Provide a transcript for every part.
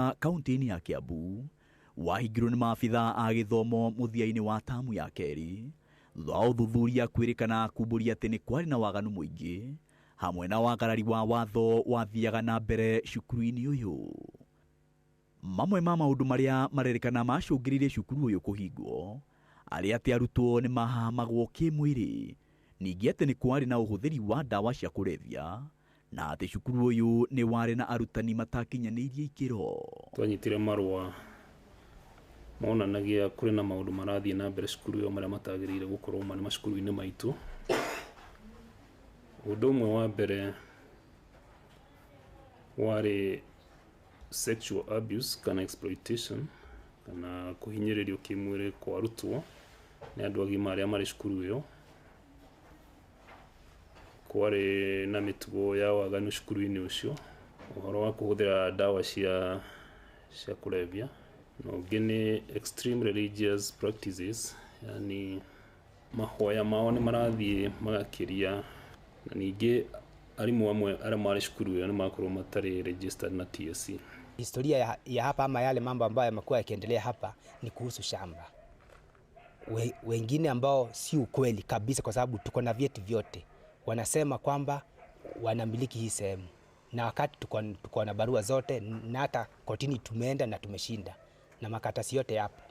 Kaunti-inĩ ya Kiambu wahingirwo nĩ maabitha a gĩthomo mũthia-inĩ wa tamu ya kerĩ thutha wa ũthuthuria kwĩrĩkana kumbũria atĩ nĩ kwarĩ na waganu mũingĩ hamwe na wagarari wa watho wathiaga na mbere cukuru-inĩ ũyũ. Mamwe ma maũndũ marĩa marerĩkana macũngĩrĩirie cukuru ũyũ kũhingwo arĩ atĩ arutwo nĩ mahahamagwo kĩmwĩrĩ, ningĩ atĩ nĩ kwarĩ na ũhũthĩri wa ndawa cia kũrebia na atĩ cukuru ũyũ nĩ warĩ na arutani matakinyanĩirie ikĩro. Twanyitire marũa monanagia kũrĩ na maũndũ marathiĩ na mbere cukuru ĩyo marĩa matagĩrĩire gũkorwo marĩ macukuru-inĩ maitũ. Ũndũ ũmwe wa mbere warĩ sexual abuse kana exploitation kana kũhinyĩrĩrio kĩmwĩrĩ kwa arutwo nĩ andũ agima arĩa marĩ cukuru ĩyo. Kwarĩ na mĩtugo ya waganu cukuru-inĩ ũcio, ũhoro wa kũhũthĩra ndawa cia kũrebia, na ũngĩ nĩ extreme religious practices, yani mahoya mao nĩ marathiĩ magakĩria, na ningĩ arimũ amwe arĩa marĩ cukuru ĩyo nĩ makorwo matarĩ registered na TSC. Historia ya hapa ama yale mambo ambayo yamekuwa yakiendelea hapa ni kuhusu shamba. Wengine ambao si ukweli kabisa, kwa sababu tuko na vyeti vyote, wanasema kwamba wanamiliki hii sehemu, na wakati tuko na barua zote na hata kotini tumeenda na tumeshinda na makatasi yote yapo.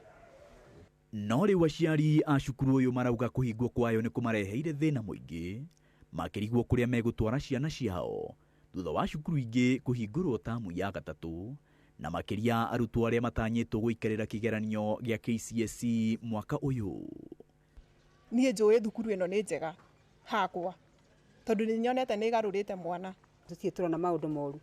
No rĩu aciari a cukuru ũyũ marauga kũhingwo kwayo nĩ kũmareheire thĩna mũingĩ makĩrigwo kũrĩa megũtwara ciana ciao thutha wa cukuru ingĩ kũhingũrwo tamu ya gatatũ, na makĩria arutwo arĩa matanyĩtwo gũikarĩra kĩgeranio gĩa KCSE mwaka ũyũ. Niĩ njũĩ thukuru ĩno nĩ njega hakwa tondũ nĩ nyonete nĩ ĩgarũrĩte mwana. Tũtirĩ tũrona maũndũ moru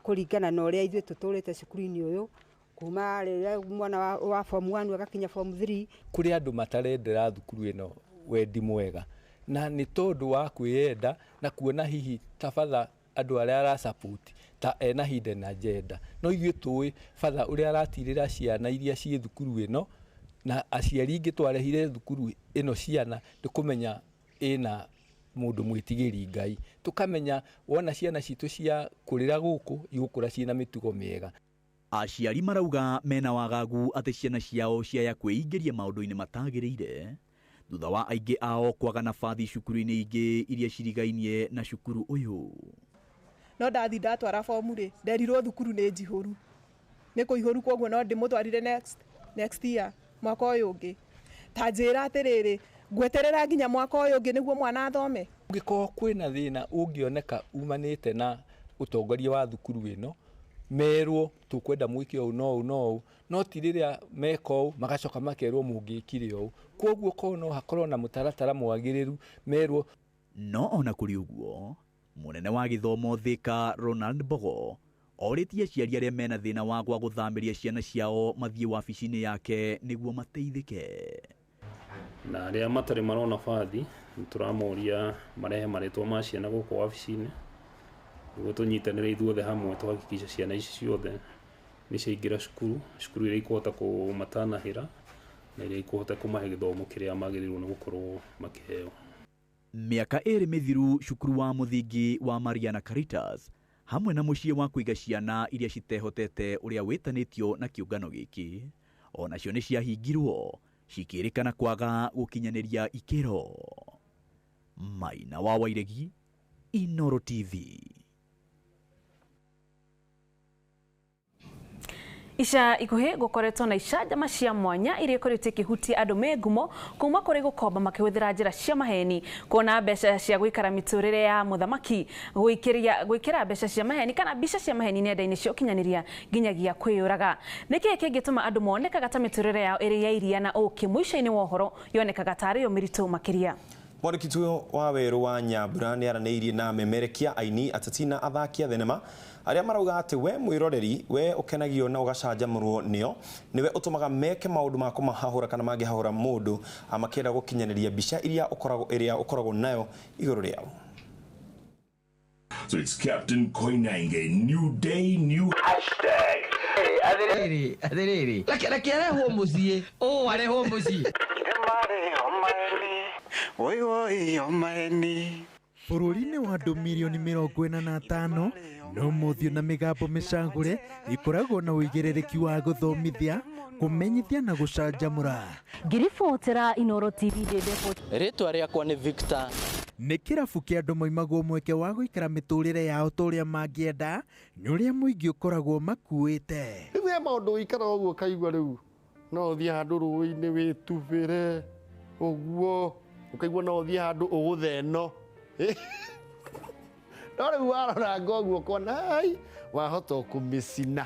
kũringana na ũrĩa ithuĩ tũtũrĩte cukuru-inĩ ũyũ kuma rĩrĩa mwana wa form 1 agakinya form 3. Kũrĩ andũ matarendera thukuru ĩno wendi mwega, na nĩ tondũ wa kwĩyenda na kuona hihi ta batha andũ arĩa arasupport ta ena hidden agenda. No ithuĩ tũĩ batha ũrĩa aratirĩra ciana iria ciĩ thukuru ĩno, na aciari ingĩ twarehire thukuru ĩno ciana nĩ kũmenya ĩna mũndũ mwĩtigĩri Ngai, tũkamenya wona ciana citũ cia kũrĩra gũkũ igũkũra ciĩna mĩtugo mĩega. Aciari marauga mena wagagu atĩ ciana ciao ciaya kwĩingĩria maũndũ-inĩ matagĩrĩire thutha wa aingĩ ao kwaga nabathi cukuru-inĩ ingĩ iria cirigainie na cukuru ũyũ. No ndathi ndatwara bomu rĩ, nderirwo thukuru nĩ njihũru, nĩ kũihũru, koguo no ndĩmũtwarire next year mwaka ũyũ ũngĩ. Ta njĩra atĩrĩrĩ, ngweterera nginya mwaka ũyũ ũngĩ nĩguo mwana athome? Ũngĩkorwo kwĩna thĩna ũngĩoneka umanĩte na ũtongoria wa thukuru ĩno, merwo tũkwenda mwĩke ũũ no ũũ no ũũ, no ti rĩrĩa meka ũũ magacoka makerwo mũngĩkire ũũ. Koguo korwo no hakorwo na mũtaratara mwagĩrĩru merwo. No ona kũrĩ ũguo, mũnene wa gĩthomo Thika Ronald Mbogo orĩtie aciari arĩa mena thĩna wa gwa gũthamĩria ciana ciao mathiĩ wabici-inĩ yake nĩguo mateithĩke. Na arĩa matarĩ marona bathi nĩ tũramoria marehe marĩtwa ma ciana gũkũ wabici-inĩ nĩguo tũnyitanĩre ithuothe hamwe tũhakikishe ciana ici ciothe nĩ ciaingĩra cukuru, cukuru iria ikũhota kũmatanahĩra na iria ikũhota kũmahe gĩthomo kĩrĩa magĩrĩirwo nĩ gũkorwo makĩheo. Mĩaka ĩrĩ mĩthiru cukuru wa mũthingi wa Mariana Caritas hamwe na mũciĩ wa kũiga ciana iria citehotete ũrĩa wĩtanĩtio na kĩũngano gĩkĩ onacio nĩ ciahingirwo cikĩrĩkana kwaga gũkinyanĩria ikĩro. Maina wa Wairegi, Inooro TV. Ica ikuhĩ gũkoretwo na icanjama cia mwanya iria ikoretwo ikĩhutia andũ me ngumo kuma kũrĩ gũkomba makĩhũthĩra njĩra cia maheni, kuona mbeca cia gũikara mĩtũrĩre ya mũthamaki, gwĩkĩra mbeca cia maheni kana mbica cia maheni nenda-inĩ cia ũkinyanĩria nginyagia kwĩyũraga. Nĩkĩĩ kĩngĩtũma andũ monekaga ta mĩtũrĩre yao ĩrĩ ya iria na ũkĩ mũico-inĩ wa ũhoro yonekaga tarĩ yo mĩritũ makĩria? Mwandĩki wa werũ wa Nyambura nĩ aranĩirie na memerekia aini ateti na athaki a thenema arĩa marauga atĩ we mwĩroreri we ũkenagio na ũgacanjamũrwo nĩo nĩwe ũtũmaga meke maũndũ ma kũmahahũra kana mangĩhahũra mũndũ makĩenda gũkinyanĩria mbica iria ũkoragwo nayo igũrũ rĩao. So it's Captain Koinange, new day, new hashtag. Atĩrĩrĩ, reke arehwo mũciĩ, ũũ arehwo mũciĩ. Oi oi omaeni. Bũrũri-inĩ wa andũ mirioni 45 no mũthiũ na mĩgambo mĩcagũre ĩkoragwo na ũigĩrĩrĩki wa gũthomithia, kũmenyithia na gũcanjamũra. Ngĩribotera Inooro TV ndĩ Rĩtwa rĩakwa nĩ Victor. Nĩ kĩrabu kĩa andũ moimagwo mweke wa gũikara mĩtũrĩre yao ta ũrĩa mangĩenda nĩ ũrĩa mũingĩ ũkoragwo makuĩte. Rĩu he maũndũ ũikaraga ũguo ũkaigua rĩu no ũthiĩ handũ rũĩ-inĩ wĩtubĩre ũguo ũkaigua no ũthiĩ handũ ũgũtheno no rĩu waroranga ũguo ũkona ai wahota kũmĩcina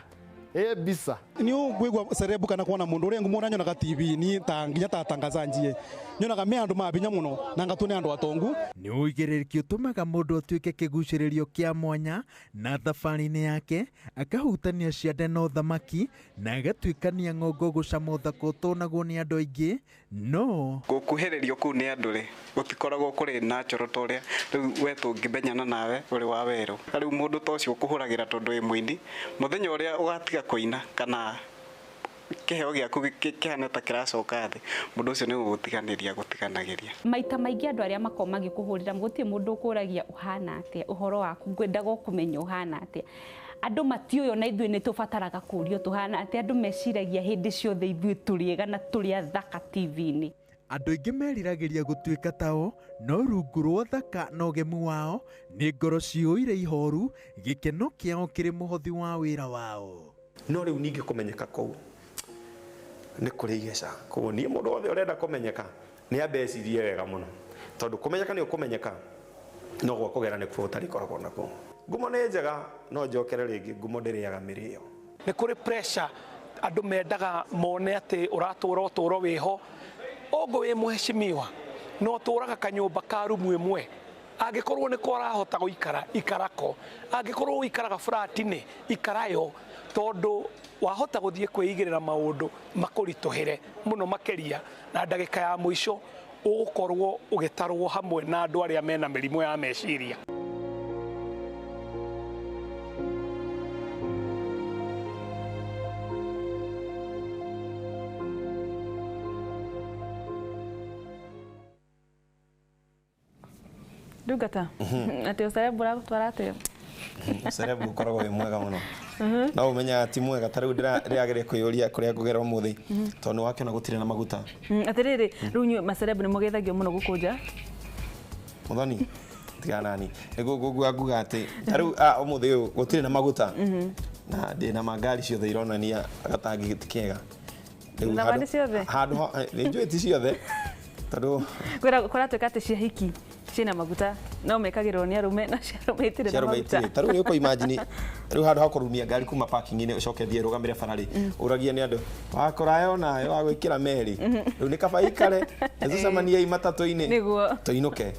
ĩ mbica. Ni ngwigua cerebu kana kuona mundu uria ngumona nyonaga TV-ini ta nginya ta tangaza njie nyonaga me andu mabinya muno na ngatu ni andu atongu. Nĩ ũigĩrĩrĩki ũtũmaga mũndũ atuĩke kĩgucĩrĩrio kĩa mwanya na thabarĩ-inĩ yake akahutania ciande na ũthamaki na agatuĩkania ng'ongo gũcama ũthaka ũtonagwo nĩ andũ aingĩ no gũkuhĩrĩrio kũu nĩ andũ rĩ gũtikoragwo kũrĩ natural ta ũrĩa rĩu we tũngĩmenyana nawe ũrĩ wa werũ. Rĩu mũndũ ta ũcio ũkũhũragĩra tondũ wĩ mũini mũthenya ũrĩa ũgatiga kũina kana kĩheo gĩaku kĩhana ta kĩracoka thĩ mũndũ ũcio nĩ gũgũtiganĩria gũtiganagĩria. Maita maingĩ andũ arĩa makoragwo magĩkũhũrĩra gũtirĩ mũndũ ũkũragia ũhana atĩa ũhoro waku ngwendaga kũmenya ũhana atĩa. Andũ matiũĩ ona ithuĩ nĩ tũbataraga kũũrio tũhana atĩa. Andũ meciragia hĩndĩ ciothe ithuĩ tũrĩ ega na tũrĩ athaka TV-inĩ. Andũ aingĩ meriragĩria gũtuĩka tao no rungu rwa ũthaka na ũgemu wao nĩ ngoro ciyũire ihoru gĩkeno kĩao kĩrĩ mũhothi wa wĩra wao. No rĩu ningĩ kũmenyeka kũu nĩ kũrĩ igeca. Koguo niĩ mũndũ wothe ũrenda kũmenyeka nĩ ambe ecirie wega mũno tondũ kũmenyeka nĩ ũkũmenyeka no gwa kũgera nĩ gũtarĩkoragwo nakuo. Ngumo nĩ njega no njokere rĩngĩ ngumo ndĩrĩaga mĩrĩo. Nĩ kũrĩ pressure andũ mendaga mone atĩ ũratũra ũtũro wĩho ũguo wĩ mũheshimiwa no ũtũraga kanyũmba ka rumu ĩmwe angĩkorwo nĩ ko ũrahota gũikara ikarako angĩkorwo ũikaraga flat-inĩ ikarayo tondũ wahota gũthiĩ kwĩigĩrĩra maũndũ makũritũhĩre mũno makĩria na ndagĩka ya mũico ũgũkorwo ũgĩtarwo hamwe na andũ arĩa mena mĩrimũ ya meciria. Ndungata atĩ ũcerebu ũragũtwara atĩa? Ũcerebu ũkoragwo wĩ mwega mũno no ũmenyaga ti mwega ta rĩu ndĩrageria kwĩyũria kũrĩa ngũgera ũmũthĩ tondũ nĩwakĩona gũtirĩ na maguta. Atĩrĩrĩ rĩu inyuĩ macerebu nĩ mũgeithagio mũno gũkũ nja? Mũthoni tiga nani nĩguo nguga atĩ ta rĩu ũmũthĩ ũyũ gũtirĩ na maguta na ndĩna mangari ciothe ironania gatangi ti kega. Thamani ciothe? Handũ nĩ njũĩ ti ciothe tondũ kũratuĩka atĩ cia hiki ciĩna maguta no mekagĩrwo nĩ arũme na cia arũme itirĩ na maguta. Ta rĩu nĩ ũkũ imagine rĩu handũ ha kũrumia ngari kuma parking-inĩ ũcoke thiĩ rũgamĩre bara rĩ ũragie nĩ andũ wakora yo nayo wa gwĩkĩra meri rĩu nĩ kaba ikare nĩtũcemaniei matatũ-inĩ tũinũke.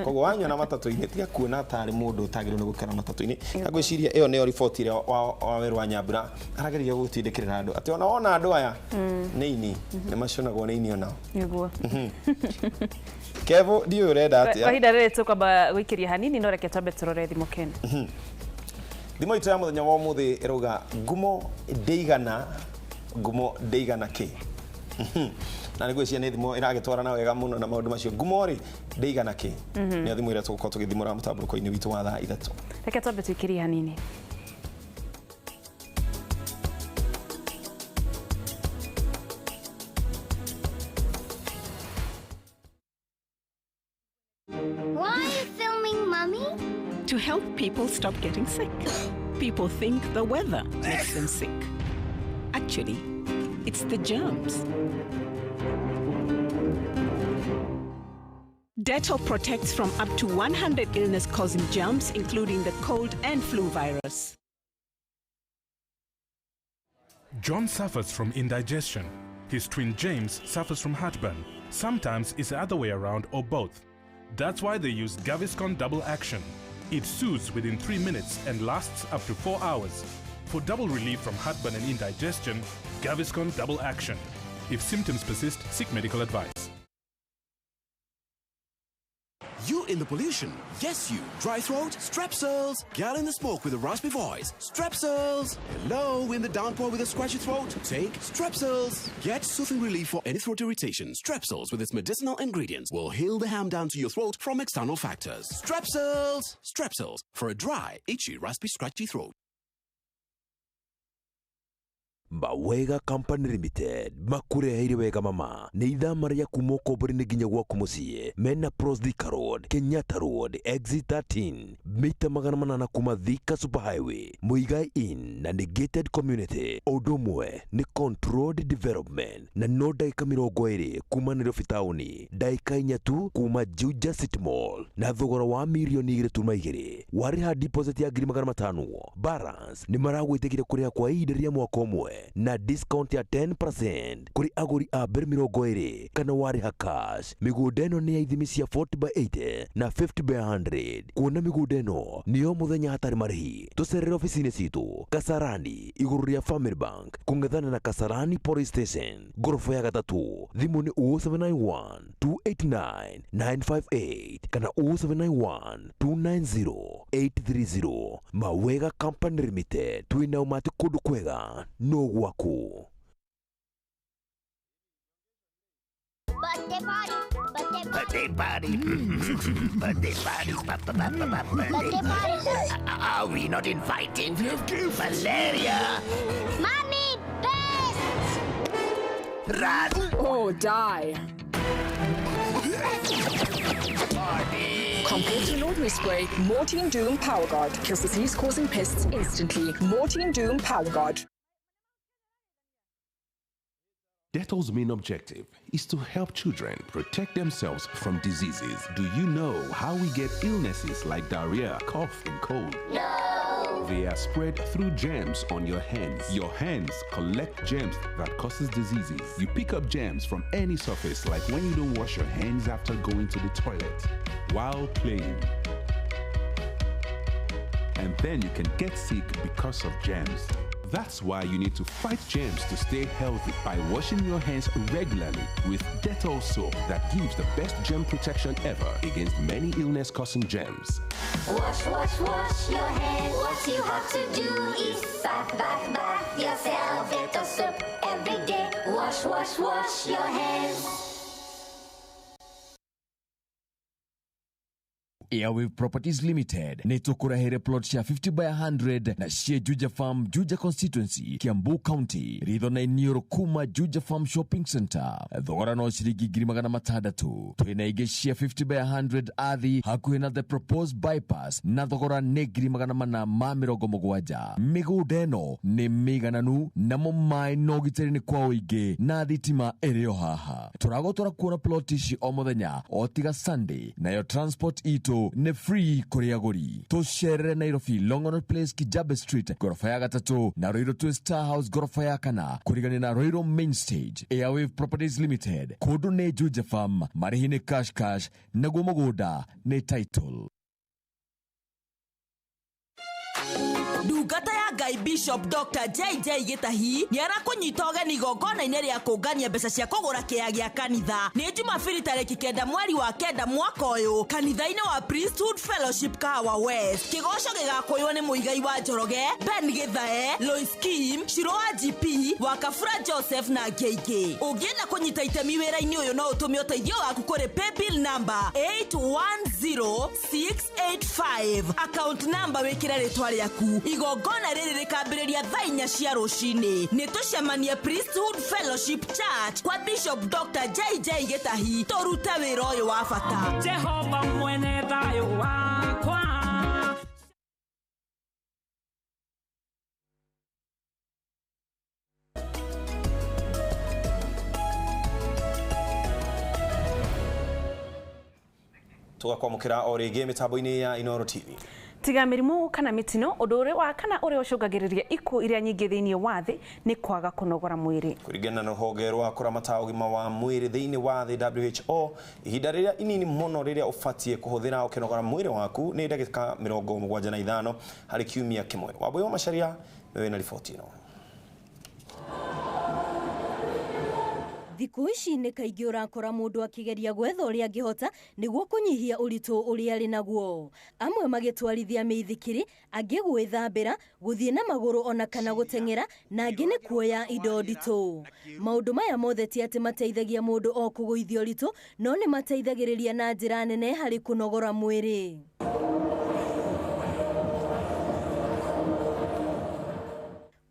Koguo wanyona matatũ-inĩ tiga kuona tarĩ mũndũ ũtagĩrĩirwo nĩ gũkena matatũ-inĩ. Na ngwĩciria ĩyo nĩyo riboti ĩrĩa wa Werũ wa Nyambura arageria gũtindĩkĩrĩra andũ atĩ ona wona andũ aya nĩ ini nĩ macionagwo nĩ ini onao. Nĩguo. Kevo ndiũĩ ũrenda atĩa? Kwa ihinda rĩrĩ tũkwamba gũikĩria hanini no reke twambe tũrore thimũ Ken. Thimo itũ ya mũthenya wa ũmũthĩ ĩrauga ngumo ndĩigana ngumo ndĩigana kĩ. Na nĩngwĩciria nĩ thimo ĩragĩtwarana wega mũno na maũndũ macio ngumo rĩ ndĩigana kĩ. Nĩyo thimo ĩrĩa tũgũkorwo tũgĩthimũra mũtambũrũko-inĩ witũ wa thaa 3. Reke twambe tũikĩrie hanini. Why are you filming, Mummy? To help people stop getting sick. People think the weather makes them sick. Actually, it's the germs. Dettol protects from up to 100 illness-causing germs, including the cold and flu virus. John suffers from indigestion. His twin James suffers from heartburn. Sometimes it's the other way around or both. That's why they use Gaviscon Double Action. It soothes within 3 minutes and lasts up to 4 hours. For double relief from heartburn and indigestion, Gaviscon Double Action. If symptoms persist, seek medical advice. You You in the pollution. Yes, you. Dry throat? Strepsils. Girl in the smoke with a raspy voice. Strepsils. Hello, in the downpour with a scratchy throat? Take Strepsils. Get soothing relief for any throat irritation. Strepsils, with its medicinal ingredients, will heal the ham down to your throat from external factors. Strepsils. Strepsils. For a dry, itchy, raspy, scratchy throat. Mawega Company Limited makureheire wega mama nĩ ithama rĩa kuma ũkombori-inĩ nginya gwaku mũciĩ mena Pros Thika Road, Kenyatta Road, Exit 13 mita 800 kuma Thika Super Highway, Muigai Inn na nĩ gated community. Ũndũ ũmwe nĩ controlled development na no ndagĩka 20 kuma Nairobi taũni, ndagĩka 4 tu kuma Juja City Mall na thogora wa mirioni 2.2 warĩha deposit ya 500,000 balance nĩ maragwĩtĩkĩria kũrĩha kwa ihinda rĩa mwaka ũmwe na discount ya 10% kuri aguri a mbere 20 kana warĩha cash. Mĩgũnda ĩno nĩ ya ithimi cia 40 by 80 na 50 by 100. Kuona mĩgũnda ĩno nĩyo mũthenya hatarĩ marĩhi, tũcerere ofici-inĩ citũ Kasarani igũrũ rĩa Family Bank kũng'ethana na Kasarani Police Station ngoroba ya gatatũ. Thimũ nĩ 0791 289 958 kana 0791 290 830. Mawega Company Limited, twĩna ũmati kũndũ kwega no gwaku. Birthday party, birthday Birthday party. Birthday party. Birthday party. Are we not invited? Valeria. Mommy, best. Run. Or die. Party. Compared to an ordinary spray, Mortein Doom Power Guard kills disease-causing pests instantly. Mortein Doom Power Guard. Dettol's main objective is to help children protect themselves from diseases. Do you know how we get illnesses like diarrhea, cough, and cold? No! They are spread through germs on your hands. Your hands collect germs that causes diseases. You pick up germs from any surface, like when you don't wash your hands after going to the toilet, while playing. And then you can get sick because of germs. That's why you need to fight germs to stay healthy by washing your hands regularly with Dettol soap that gives the best germ protection ever against many illness-causing germs. Wash, wash, wash your hands. What you have to do is bath, bath, bath yourself. Dettol soap every day. Wash, wash, wash your hands. Airwave Properties Limited nĩ tũkũrehere plot cia 50 by 100 na cie Juja Farm, Juja Constituency, Kiambu County, ritho na iniũrũ kuma Juja Farm Shopping Center. Thogora no ciringi 600,000. Twĩna ingĩ cia 50 by 100 athi hakuhĩ na the proposed bypass na thogora nĩ 470,000. Mĩgũnda ĩno nĩ mĩigananu namo maĩ na ũgitĩri nĩ kwa ũingĩ na thitima ĩrĩ o haha. Tũragũtwara kuona plot ici o mũthenya o tiga Sunday, nayo transport itũ nĩ free kũrĩ agũri. Tũcerere Nairobi, Longonot Place, Kijabe Street, ngoroba ya gatatũ, na Ruiru twĩ Star House ngoroba ya kana kũrigania na Ruiru Main Stage. Airwave Properties Limited, kũndũ nĩ Juja Farm, marĩhi nĩ cash cash, naguo mũgũnda nĩ title. Ndungata ya Ngai Bishop Dr. JJ Gĩtahi nĩ arakũnyita ũgeni igongona-inĩ rĩa kũngania mbeca cia kũgũra kĩea gĩa kanitha. Nĩ Jumabiri tarĩki 9 mweri wa 9 mwaka ũyũ kanitha-inĩ wa Priesthood Fellowship Kahawa West. Kĩgoco gĩgakũywo nĩ Mũigai wa Njoroge, Ben Gĩthae, Lois Kim, Shiro wa GP, wa Kabura Joseph na angĩ aingĩ. Ũngĩenda kũnyita itemi wĩra-inĩ ũyũ no ũtũme ũteithio waku kũrĩ paybill number 810685, account number wĩkĩre rĩtwa rĩaku. Igongona rĩrĩ rĩkambĩrĩria thaa 4 cia rũcinĩ. Nĩ tũcemanie Priesthood Fellowship Church kwa Bishop Dr. JJ Gĩtahi tũrute wĩra ũyũ wa bata. Jehova mwene thayũ wakwa. Tugakwamũkĩra o rĩngĩ mĩtambo-inĩ ya Inooro TV. Tiga mĩrimũ kana mĩtino, ũndũ ũrĩa wa kana ũrĩa ũcũngagĩrĩria ikuũ iria nyingĩ thĩinĩ wa thĩ nĩ kwaga kũnogora mwĩrĩ. Kũringana na rũhonge rwa kũramata ũgima wa mwĩrĩ thĩinĩ wa thĩ WHO, ihinda rĩrĩa inini mũno rĩrĩa ũbatiĩ kũhũthĩra ũkĩnogora mwĩrĩ waku nĩ ndagĩka 75 harĩ kiumia kĩmwe. Wambui wa Macharia nĩwe wĩna riboti ĩno. Thikũ Thikũ ici nĩ kaingĩ ũrakora mũndũ akĩgeria gwetha ũrĩa angĩhota nĩguo kũnyihia ũritũ ũrĩa arĩ naguo. Amwe magĩtwarithia mĩithikiri, angĩ gwĩthambĩra, gũthiĩ na magũrũ ona kana gũteng'era, na angĩ nĩ kuoya indo nditũ. Maũndũ maya mothe ti atĩ mateithagia mũndũ o kũgũithia ũritũ, no nĩ mateithagĩrĩria na njĩra nene harĩ kũnogora mwĩrĩ.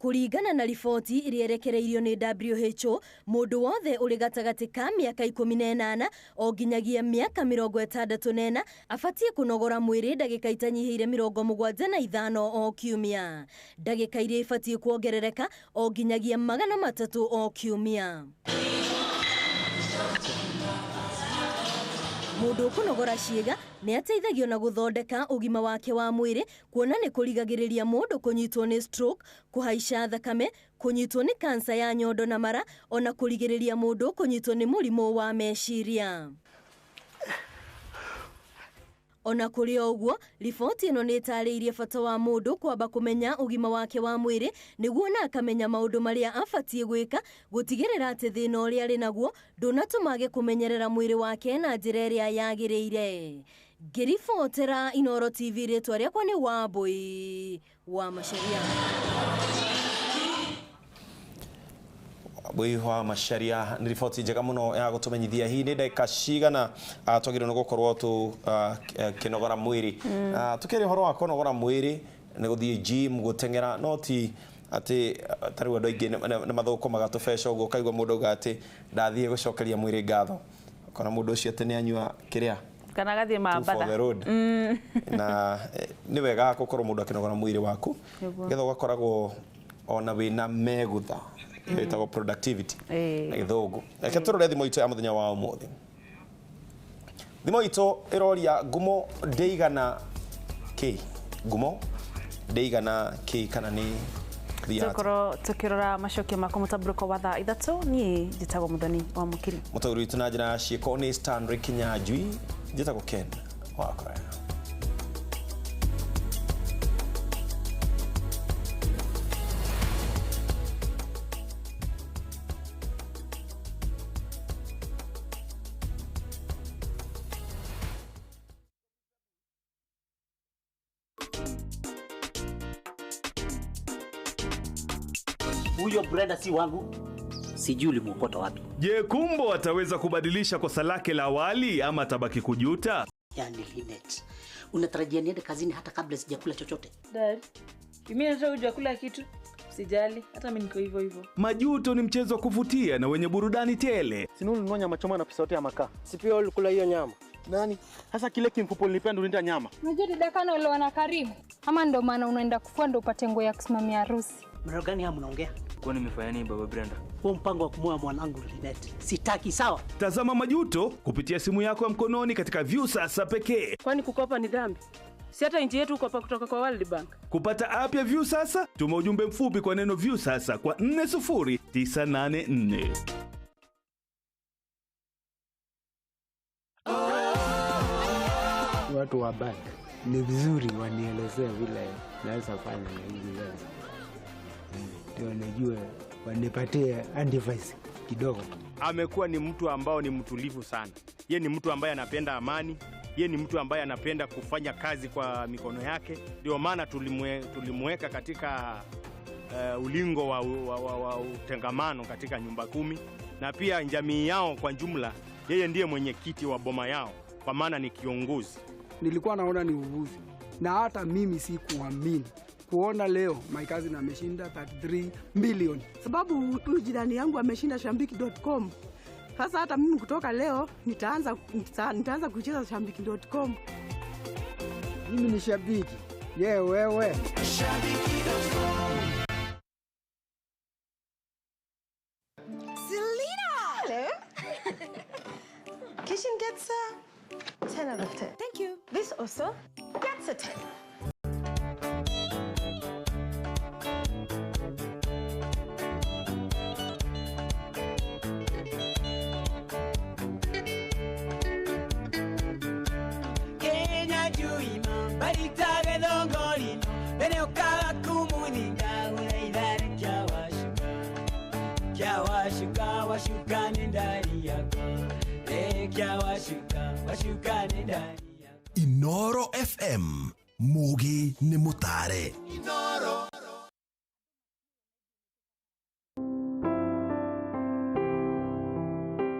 Kũringana na riboti ĩrĩa ĩrekereirio nĩ WHO, mũndũ wothe ũrĩ gatagatĩ ka mĩaka 18 o nginyagia mĩaka 64 abatiĩ kũnogora mwĩrĩ ndagĩka itanyihĩire 75 o kiumia. Ndagĩka iria ibatiĩ kuongerereka o nginyagia 300 o kiumia. Mũndũ ũkũnogora ciĩga nĩ ateithagio na gũthondeka ũgima wake wa mwĩrĩ, kuona nĩ kũrigagĩrĩria mũndũ kũnyitwo nĩ stroke, kũhaica thakame, kũnyitwo nĩ kansa ya nyondo na mara, ona kũrigĩrĩria mũndũ kũnyitwo nĩ mũrimũ wa meciria. Ona kũrĩ o ũguo, riboti ĩno nĩ ĩtarĩirie bata wa mũndũ kwamba kũmenya ũgima wake wa mwĩrĩ nĩguo na akamenya maũndũ marĩa abatiĩ gwĩka gũtigĩrĩra atĩ thĩna ũrĩa arĩ naguo ndũnatũma age kũmenyerera mwĩrĩ wake na njĩra ĩrĩa yagĩrĩire. Ngĩribotera Inooro TV, rĩtwa rĩakwa nĩ Wambui wa Macharia. Wambui wa Macharia nĩ riboti njega mũno ya gũtũmenyithia hihi nĩ ndagĩka cigana twagĩrĩirwo nĩ gũkorwo tũkĩnogora mwĩrĩ. Tũkĩaria ũhoro wa kũnogora mwĩrĩ nĩ gũthiĩ gym, gũteng'era, no ti atĩ ta rĩu andũ aingĩ nĩ mathũkũmaga tũbeca ũguo ũkaigua mũndũ auga atĩ ndathiĩ gũcokeria mwĩrĩ ngatho, ũkona mũndũ ũcio atĩ nĩ anyua kĩrĩa kana agathiĩ mabatha. Na nĩ wega gũkorwo mũndũ akĩnogora mwĩrĩ waku nĩgetha ũgakoragwo ona wĩna megutha ĩtagwo productivity na gĩthũngũ. Reke tũrore thimũ itũ ya mũthenya wa ũmũthĩ. Thimũ itũ ĩroria ngumo ndĩigana kĩ? Ngumo ndĩigana kĩ kana nĩ tukorwo tukirora macokio maku mũtambũrũko wa thaa 3. Niĩ njĩtagwo Mũthoni wa Mũkiri. Mũtaũri witũ na njĩra ya ciĩko nĩ Stanley Kinyanjui, njĩtagwo Ken Wakoya. Huyo Brenda si wangu, sijui ulimwokota wapi. Je, Kumbo ataweza kubadilisha kosa lake la awali ama atabaki kujuta? Yaani Linet, unatarajia niende kazini hata kabla sijakula chochote? Dad, mimi nataka hujakula kitu. Sijali, hata mimi niko hivyo hivyo. Majuto ni mchezo wa kuvutia na wenye burudani tele. Si ulinunua nyama choma na pesa yote ya makaa. Si pia ulikula hiyo nyama. Nani? Sasa kile kimfupo nilipenda ulinda nyama. Unajua dada kana uliona Karimu? Ama ndo maana unaenda kufua ndo upate nguo ya kusimamia harusi. Mara gani hapa mnaongea? Kwa nini nimefanya nini baba Brenda? Huo mpango wa kumwoa mwanangu Linet sitaki, sawa? Tazama Majuto kupitia simu yako ya mkononi katika Viusasa pekee. Kwani kukopa ni dhambi? Si hata nchi yetu kukopa kutoka kwa World Bank. Kupata app ya Viusasa, tuma ujumbe mfupi kwa neno Viusasa kwa 40984. Watu wa bank ni vizuri wanielezee vile naweza fanya na hizi pesa. Ndio nijue wanipatie advice kidogo. Amekuwa ni mtu ambao ni mtulivu sana. Ye ni mtu ambaye anapenda amani. Ye ni mtu ambaye anapenda kufanya kazi kwa mikono yake. Ndio maana tulimweka katika ulingo wa utengamano katika nyumba 10, na pia jamii yao kwa jumla. Yeye ndiye mwenyekiti wa boma yao, kwa maana ni kiongozi. Nilikuwa naona ni uvuvi, na hata mimi sikuamini kuona leo my cousin ameshinda 33 million. Sababu huyu jirani yangu ameshinda shambiki.com. Sasa hata mimi kutoka leo nitaanza kucheza shambiki.com. Mimi ni shabiki. Ye wewe. Shambiki.com. Selena! Hello. Kitchen gets a 10 out of 10. Thank you. This also gets a 10. Kenya juima baritage dongorino bene okaga kumuninga uraidare kyawashuka. Rekia washuka washukane ndani yako. Rekia washuka washukane ndani. Inoro FM Mugi ni mutare. Inoro.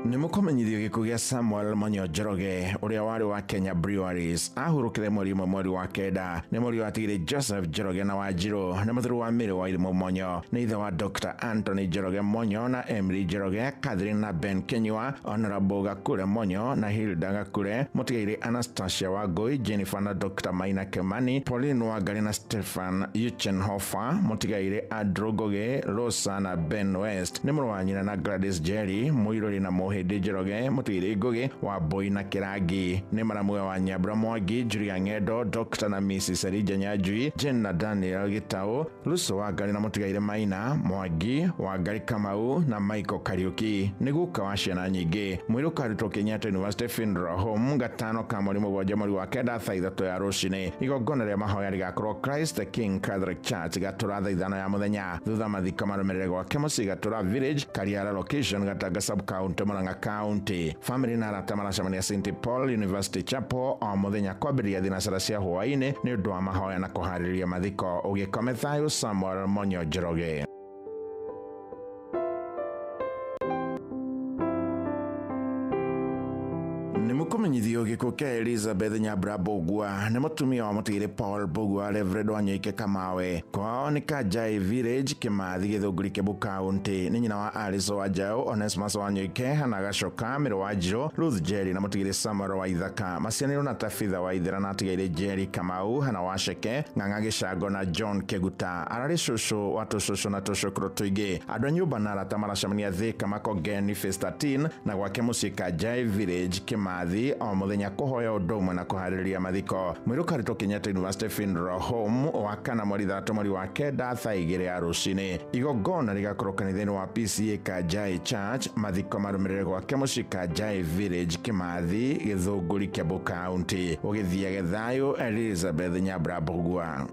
Nĩ mũkũmenyithio gĩkuũ gĩa Samuel Monyo Njoroge ũrĩa warĩ wa Kenya Breweries ahurũkire mweri ũmwe mweri wa kenda. Nĩ mũriũ watigire Joseph Njoroge na Wanjirũ, nĩ mũthuri wa Mary Wairimũ Monyo, nĩ ithe wa Dr. Anthony Njoroge Monyo na Emily Njoroge, Catherine na Ben Kenyua, Honorable Gakure Monyo na Hilda Gakure, mũtigairĩ Anastasia Wangũi, Jennifer na Dr. Maina Kemani, Pauline Wangari na Stephen Yuchenhofer, mũtigairĩ Andrew Ngugi, Rosa na Ben West, nĩ mũrũ wa nyina na Gladys Jerry, mũirũrĩ na Mũhĩndĩ Njoroge, mũtigairĩ Ngugi wa Mbui na Kĩrangi, nĩ maramuwe wa Nyambura Mwangi, Julia Ng'endo, Dr. na Mrs. Elijah Nyanjui, Jane na Daniel Gitau, Luso Wangari na mũtigairĩ Maina Mwangi, Wangari Kamau na Michael Kariuki, nĩ guka wa ciana nyingĩ. Mwĩrĩ ũkarutwo Kenyatta University Funeral Home gatano ka mweri mũgwanja mweri wa kenda thaa ithatũ ya rũcinĩ. Igongona rĩa mahoya rĩgakorwo Christ the King Catholic Church Gatũra thaa ithano ya mũthenya. Thutha mathiko marũmĩrĩre gwake mũciĩ Gatũra Village, Kariara Location, Gatanga Sub County, Murang'a County. Family na arata maracemania St Paul University Chapel o mũthenya kwambĩrĩria thinacara cia hwaĩ-inĩ nĩ ũndũ wa mahoya na kũharĩrĩria mathiko. Ũgĩkome thayũ, Samuel Monyo Njoroge. Nĩ mũkũmenyithio gĩkuũ kĩa Elizabeth Nyambura Mbũgua, nĩ mũtumia wa mũtigĩrĩ Paul Mbũgua, Reverend Wanyoike Kamawe. Kwao nĩ Kanjai Village, Kĩmathi, Gĩthũngũri, Kiambu County. Nĩ nyina wa Alice Wanjaũ, Onesmus Wanyoike, Hannah Gacoka, Mĩrũ Wanjirũ, Ruth Jerry na mũtigĩrĩ Samuel wa Ithaka. Macianĩrwo na Tabitha wa Ithera na atigĩrĩ Jerry Kamau, Hannah Waceke, Ng'ang'a Gĩcango na John Kĩguta. Ararĩ cũcũ wa tũcũcũ na tũcũkũrũ tũingĩ. Andũ a nyũmba na arata maracemania Thika Makongeni Phase 13 na gwake mũciĩ Kanjai Village, Kĩmathi o mũthenya kũhoya ũndũ ũmwe na kũharĩrĩria mathiko. Mwĩrĩ ũkarutwo Kenyatta University Funeral Home wa kana mweri ithatũ mweri wa kenda thaa igĩrĩ ya rũcinĩ. Igongona rĩgakorwo kanitha-inĩ wa PCEA Kanjai Church. Mathiko marũmĩrĩre gwake mũciĩ Kanjai Village, Kĩmathi, Gĩthũngũri, Kiambu County. Ũgĩthiage thayũ, Elizabeth Nyambura Mbũgua.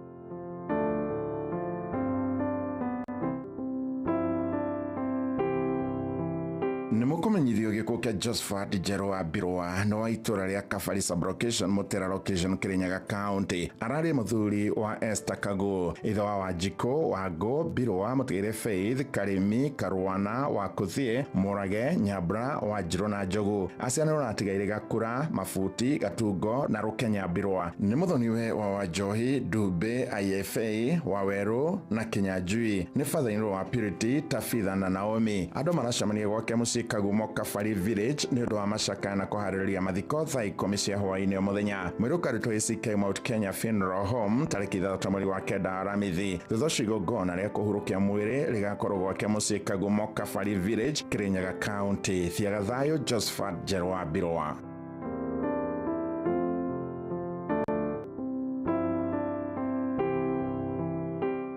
Nĩ mũkũmenyithio gĩkuũ kĩa Josephat Njerũ wa Mbirũa, nĩ wa itũra rĩa Kabari Sub-Location, Mũtera Location, Kirinyaga County. Ararĩ mũthuri wa Esther Kagu, ithe wa Wanjikũ Wangũ Mbirũa, mũtigĩrĩ Faith Karĩmi Karwana wa Kũthiĩ Mũrage Nyambura Wanjirũ na Njogu. Aciaranĩirwo na atigairĩ Gakura Mabuti Gatungo na Rũkenya Mbirũa. Nĩ mũthoniwe wa Wanjohi Ndumbĩ IFA Wawerũ na Kinyanjui. Nĩ father-in-law wa Purity Tabitha na Naomi. Andũ maracemania gwake mũciĩ Kagumo Kabari Village nĩ ũndũ wa macakaya na kũharĩrĩria mathiko thaa ikũmi cia hwaĩ-inĩ o mũthenya. Mwĩrĩ ũkarutwo ACK Mount Kenya Funeral Home tarĩki ithathatũ mweri wa kenda Aramithi. Thutha ũcio igongona rĩa kũhurũkia mwĩrĩ rĩgakorwo gwake mũciĩ Kagumo Kabari Village, Kirinyaga County. Thiaga thayũ, Josephat Njerũ wa Mbirũa.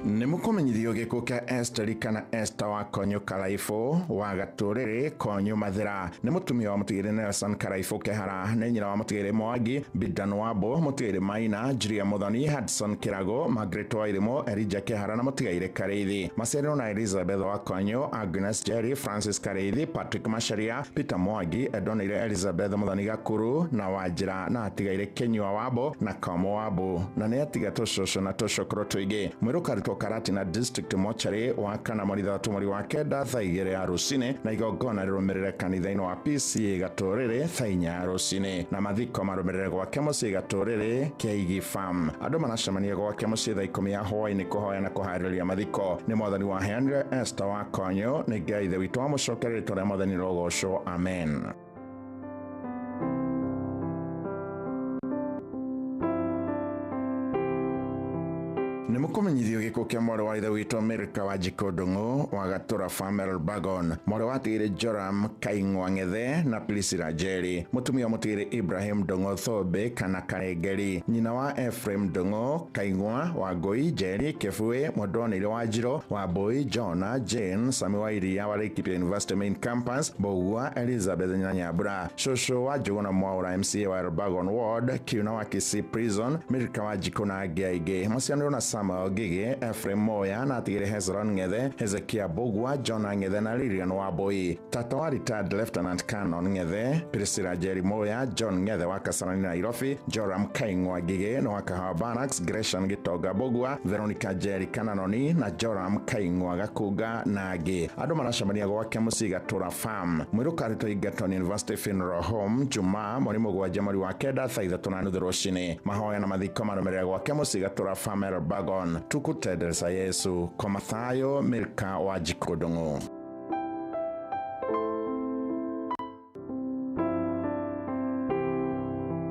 Nĩ mũkũmenyithio gĩkuũ kĩa Esther kana Esther wa Konyo Karaibũ wa Gatũrĩrĩ Konyo Mathĩra. Nĩ mũtumia wa mũtigĩrĩ Nelson Karaibũ Kehara, nĩ nyina wa mũtigĩrĩ Mwangi Bidan Wambo, mũtigĩrĩ Maina Julia Muthoni, Hudson Kĩrago, Margaret Wairimu, Elijah Kehara na mũtigairĩ Karĩithi. Maciarirwo na Elizabeth wa Konyo, Agnes Jerry, Francis Karĩithi, Patrick Macharia, Peter Mwangi, Edonire Elizabeth Muthoni Gakuru na Wanjĩra na atigairĩ Kenyua Wambo na Komo Wambo, na nĩ atiga tũcũcũ na tũcũkũrũ tũingĩ. Mwĩrĩ ũkarutwo Karatina District Mortuary wa kana mweri ithathatũ mweri wa kenda thaa igĩrĩ ya rũcinĩ, na igongona rĩrũmĩrĩre kanitha-inĩ wa PCEA Gatũrĩrĩ thaa inya ya rũcinĩ, na mathiko marũmĩrĩre gwake mũciĩ Gatũrĩrĩ Kĩigi Farm. Andũ maracemania gwake mũciĩ thaa ikũmi ya hwaĩ-inĩ kũhoya na kũharĩrĩria mathiko. Nĩ Mwathani waheanire Esther wa Konyo, nĩ Ngai Ithe witũ amũcokerie rĩĩtwa rĩa Mwathani rĩrogocwo. Amen. Nĩ mũkũmenyithio gĩkuũ kĩa mwarĩ wa ithe witũ Amerika Wanjikũ Ndung'u wa Gatũra Family Bagon, mwarĩ wa tigĩrĩ Joram Kaing'wa Ng'ethe na Priscilla Njeri, mũtumia wa mũtigĩrĩ Ibrahim Ndung'u Thũmbĩ kana Karengeri, nyina wa Ephraim Ndung'u Kaing'wa Wangũi Njeri Kĩbui, Mwendwanĩire Wanjirũ Wambũi Jona Jane Sami wa Iria wa Laikipia University Main Campus, Mbũgua Elizabeth na Nyambura, cũcũ wa Njũgũna Mwaũra MCA wa Elbagon Ward, Kiuna wa Kisii Prison, Milka Wanjikũ na angĩ aingĩ. Maciaranĩirwo na Samuel Samuel Ngigi, Ephraim Moya na atigĩrĩ Hezron Ng'ethe, Hezekia Mbugua, Jonah Ng'ethe na Lilian Wambui. Tata wa retired Lieutenant Canon Ng'ethe, Priscilla Njeri Moya, John Ng'ethe wa Kasarani Nairobi, Joram Kaing'wa Ngigi na wa Kahawa Barracks, Gresham Gitonga Mbugua, Veronica Njeri Kananoni na Joram Kaing'wa Gakunga na angĩ. Andũ maracemania gwake mũciĩ Gatũra Farm. Mwĩrĩ ũkarutwo Egerton University Funeral Home Jumaa mweri 7 mweri wa 9 thaa 3:30 rũcinĩ. Mahoya na mathiko marũmĩrĩre gwake mũciĩ Gatũra Farm Elbagon. Tukutendereza Yesu. Kwa Mathayo Milka wa Jikũndũng'ũ.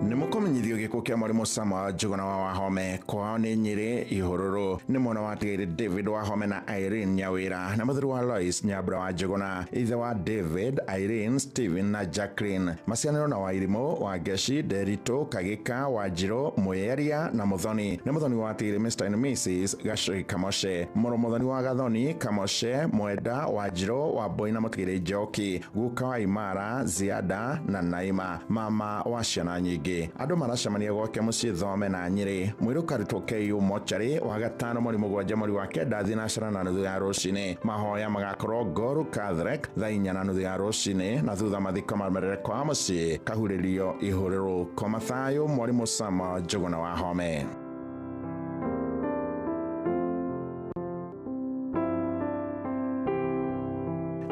Nĩ mũkũmenyithio gĩkuũ kĩa mwarimũ Samuel Njuguna wa Wahome kwao nĩ Nyĩrĩ Ihũrũrũ. Nĩ mwana wa tigĩrĩ David Wahome na Irene Nyawĩra na mũthuri wa Lois Nyambura wa Njuguna, ithe wa David, Irene, Steven na Jacqueline. Macianĩrwo na Wairimũ, Wangeci, Nderitu, Kagĩka, Wanjirũ, Mwĩaria na Mũthoni. Nĩ mũthoni wa tigĩrĩ Mr and Mrs Gacũi Kamoshe, mũrũ mũthoni wa Gathoni Kamoshe, Mwenda, Wanjirũ, Wambui na mũtigĩrĩ Njoki, guka wa Imara, Ziada na Naima, mama wa ciana nyingĩ. Andũ maracemania gwake mũciĩ Thome na Nyĩrĩ. Mwĩrĩ ũkarutwo KU mocarĩ wa gatano mweri 7 mweri wa 9 9:30 ya rũcinĩ. Mahoya magakorwo Ngoru Catholic thaa 4:30 ya rũcinĩ na thutha mathiko marũmĩrĩre kwa mũciĩ kahurĩrio Ihũrũrũ. Kwa Mathayo mwarimũ Samuel Njuguna wa Home.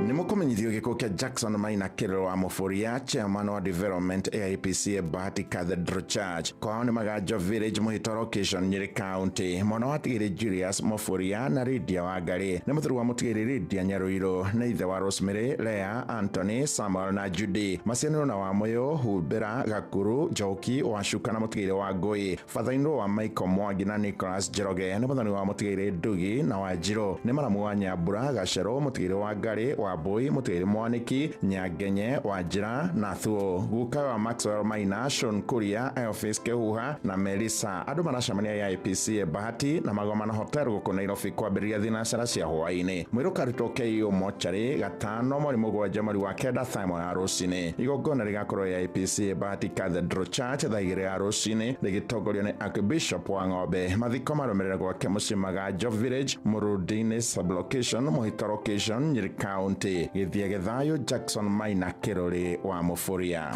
Nĩ mũkũmenyithio gĩkuũ kĩa Jackson Maina Kĩrĩro wa Mũbũria, chairman wa development AIPCA Bahati Cathedral Church. Kwao nĩ Maganjo Village, Mũhĩto location, Nyĩrĩ County. Mwana wa tigĩrĩ Julius Mũbũria na Lydia Wangarĩ. Nĩ mũthuri wa mũtigĩrĩ Lydia Nyarũirũ na ithe wa Rosemary, Lea, Anthony, Samuel na Judy. Macianĩrwo na Wamũyũ, Humbĩra, Gakuru, Njoki, Wacuka na mũtigĩrĩ wa Ngũi. Father-in-law wa Michael Mwangi na Nicholas Njoroge. Nĩ mũthoni wa mũtigĩrĩ Ndugi na Wanjirũ. Nĩ maramu wa Nyambura, Gacerũ, mũtigĩrĩ wa Ngarĩ, Wambui, mũtigĩrĩ Mwaniki, Nyangenye, Wanjira na Thuo. Guka wa Maxwell Maina, Sean Kuria, Elvis Kehuha na Melissa. Andũ maracemania AIPCA Bahati na Magomano Hotel gũkũ Nairobi kwambĩrĩria thinacara cia hwaĩ-inĩ. Mwĩrĩ ũkarutwo KU mocarĩ gatano mweri 7 mweri wa 9 thaa 1 ya rũcinĩ. Igongona rĩgakorwo AIPCA Bahati Cathedral Church thaa 2 ya rũcinĩ rĩgĩtongorio nĩ Archbishop wa Ng'ombe. Mathiko marũmĩrĩre gwake mũciĩ Maganjo Village, Mũrũndĩ-inĩ sublocation, Mũhĩto location, Nyĩrĩ County. Gĩthiĩ gĩthayũ Jackson Maina Kĩrũrĩ wa Mũbũria.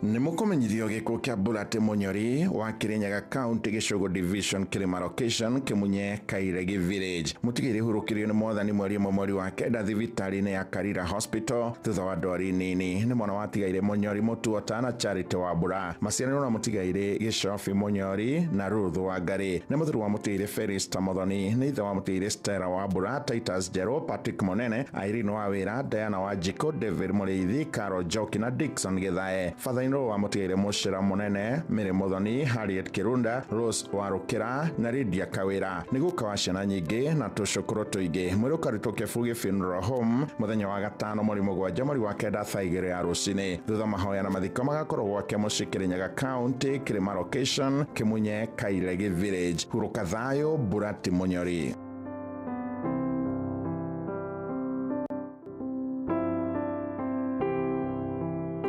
Nĩ mũkũmenyithio gĩkuũ kĩa Bulati Mũnyori wa Kĩrĩnyaga County, Gĩcũgũ Division, Kĩrĩma location, Kĩmunye, Kairegi Village. Mũtigĩrĩ hurũkĩrio nĩ mwathani mweri 1 mweri wa 9 thibitarĩ-inĩ ya Karira Hospital thutha wa ndwari nini. Nĩ mwana wa tigaire Mũnyori Mũtuota na Charity Wambura. Maciaranĩrwo na mũtigairĩ Gĩcobi Mũnyori na Ruth Wangarĩ. Nĩ mũthuri wa mũtigĩrĩ Felista Mũthoni. Nĩ ithe wa mũtigĩrĩ Stella Wambura, Titus Njerũ, Patrick Mũnene, Irene Wawĩra, Diana Wanjikũ, David Mũrĩithi, Carol Njoki na Dickson Gĩthae. Father-in-law wa mũtigĩrĩ Mũcĩra Mũnene, Mary Mũthoni, Harriet Kĩrunda, Rose Warũkĩra na Lydia Kawĩra. Nĩ guka wa ciana nyingĩ na tũcũkũrũ tũingĩ. Mwĩrĩ ũkarutwo Kĩbugi Funeral Home mũthenya wa gatano mweri 7 mweri wa 9 thaa 2 ya rũcinĩ. Thutha mahoya na mathiko magakorwo gwake mũciĩ Kĩrĩnyaga County, Kĩrĩma location, Kĩmunye, Kairegi Village. Hurũka thayũ Burati Mũnyori.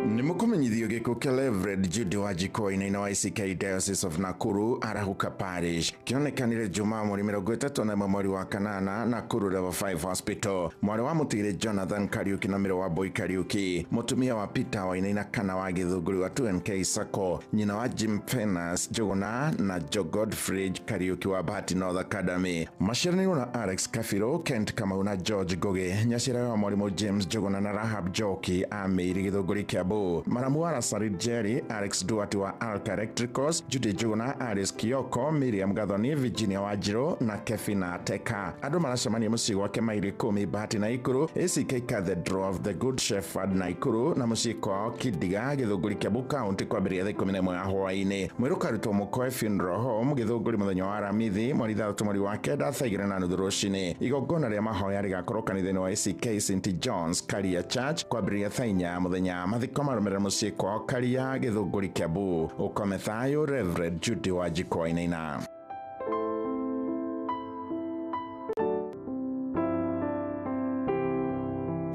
Nĩ mũkũmenyithio gĩkuũ kĩa Reverend Jude Wanjikũ wainaina wa ICK Diocese of Nakuru Arahuka Parish. Kĩonekanire Jumaa mweri 31 mweri wa 8 Nakuru Level 5 Hospital. Mwarĩ wa mũtigĩrĩ Jonathan Kariuki na mĩrũ wa Boy Kariuki, mũtumia wa Peter Wainaina kana wa Gĩthũngũri wa 2NK Sacco, nyina wa Jim Fenas Njuguna na Joe Godfrey Kariuki wa Bahati North Academy. Maciaranĩirwo na Alex Kabirũ, Kent Kamau na George Ngugi. Nyaciara wa mwarimũ James Njuguna na Rahab Njoki a Mĩiri Gĩthũngũri Kiambu. Maramu wa Rasari Jerry, Alex Duarte wa Alka Electricals, Judy Njuguna, Alice Kioko, Miriam Gathoni, Virginia Wanjirũ na Kevin Teka. Andũ maracemania mũciĩ gwake maili 10 Bahati Naikuru, ACK Cathedral of the Good Shepherd Naikuru na mũciĩ kwao Kidiga Gĩthũngũri Kiambu County kwambĩrĩria thaa 11 ya hwaĩ-inĩ. Mwĩrĩ ũkarutwo Mũkoe Funeral Home Gĩthũngũri mũthenya wa Aramithi mweri 6 mweri wa 9 thaa 2:30 rũcinĩ. Igongona rĩa mahoya rĩgakorwo kanitha-inĩ wa ACK St John's Karia Church kwambĩrĩria thaa 4 mũthenya. Mathiko marũmĩrĩre mũciĩ kwao Karia Gĩthũngũri Kiambu. Ũkome thayũ Reverend Judy Wanjikũ Wainaina.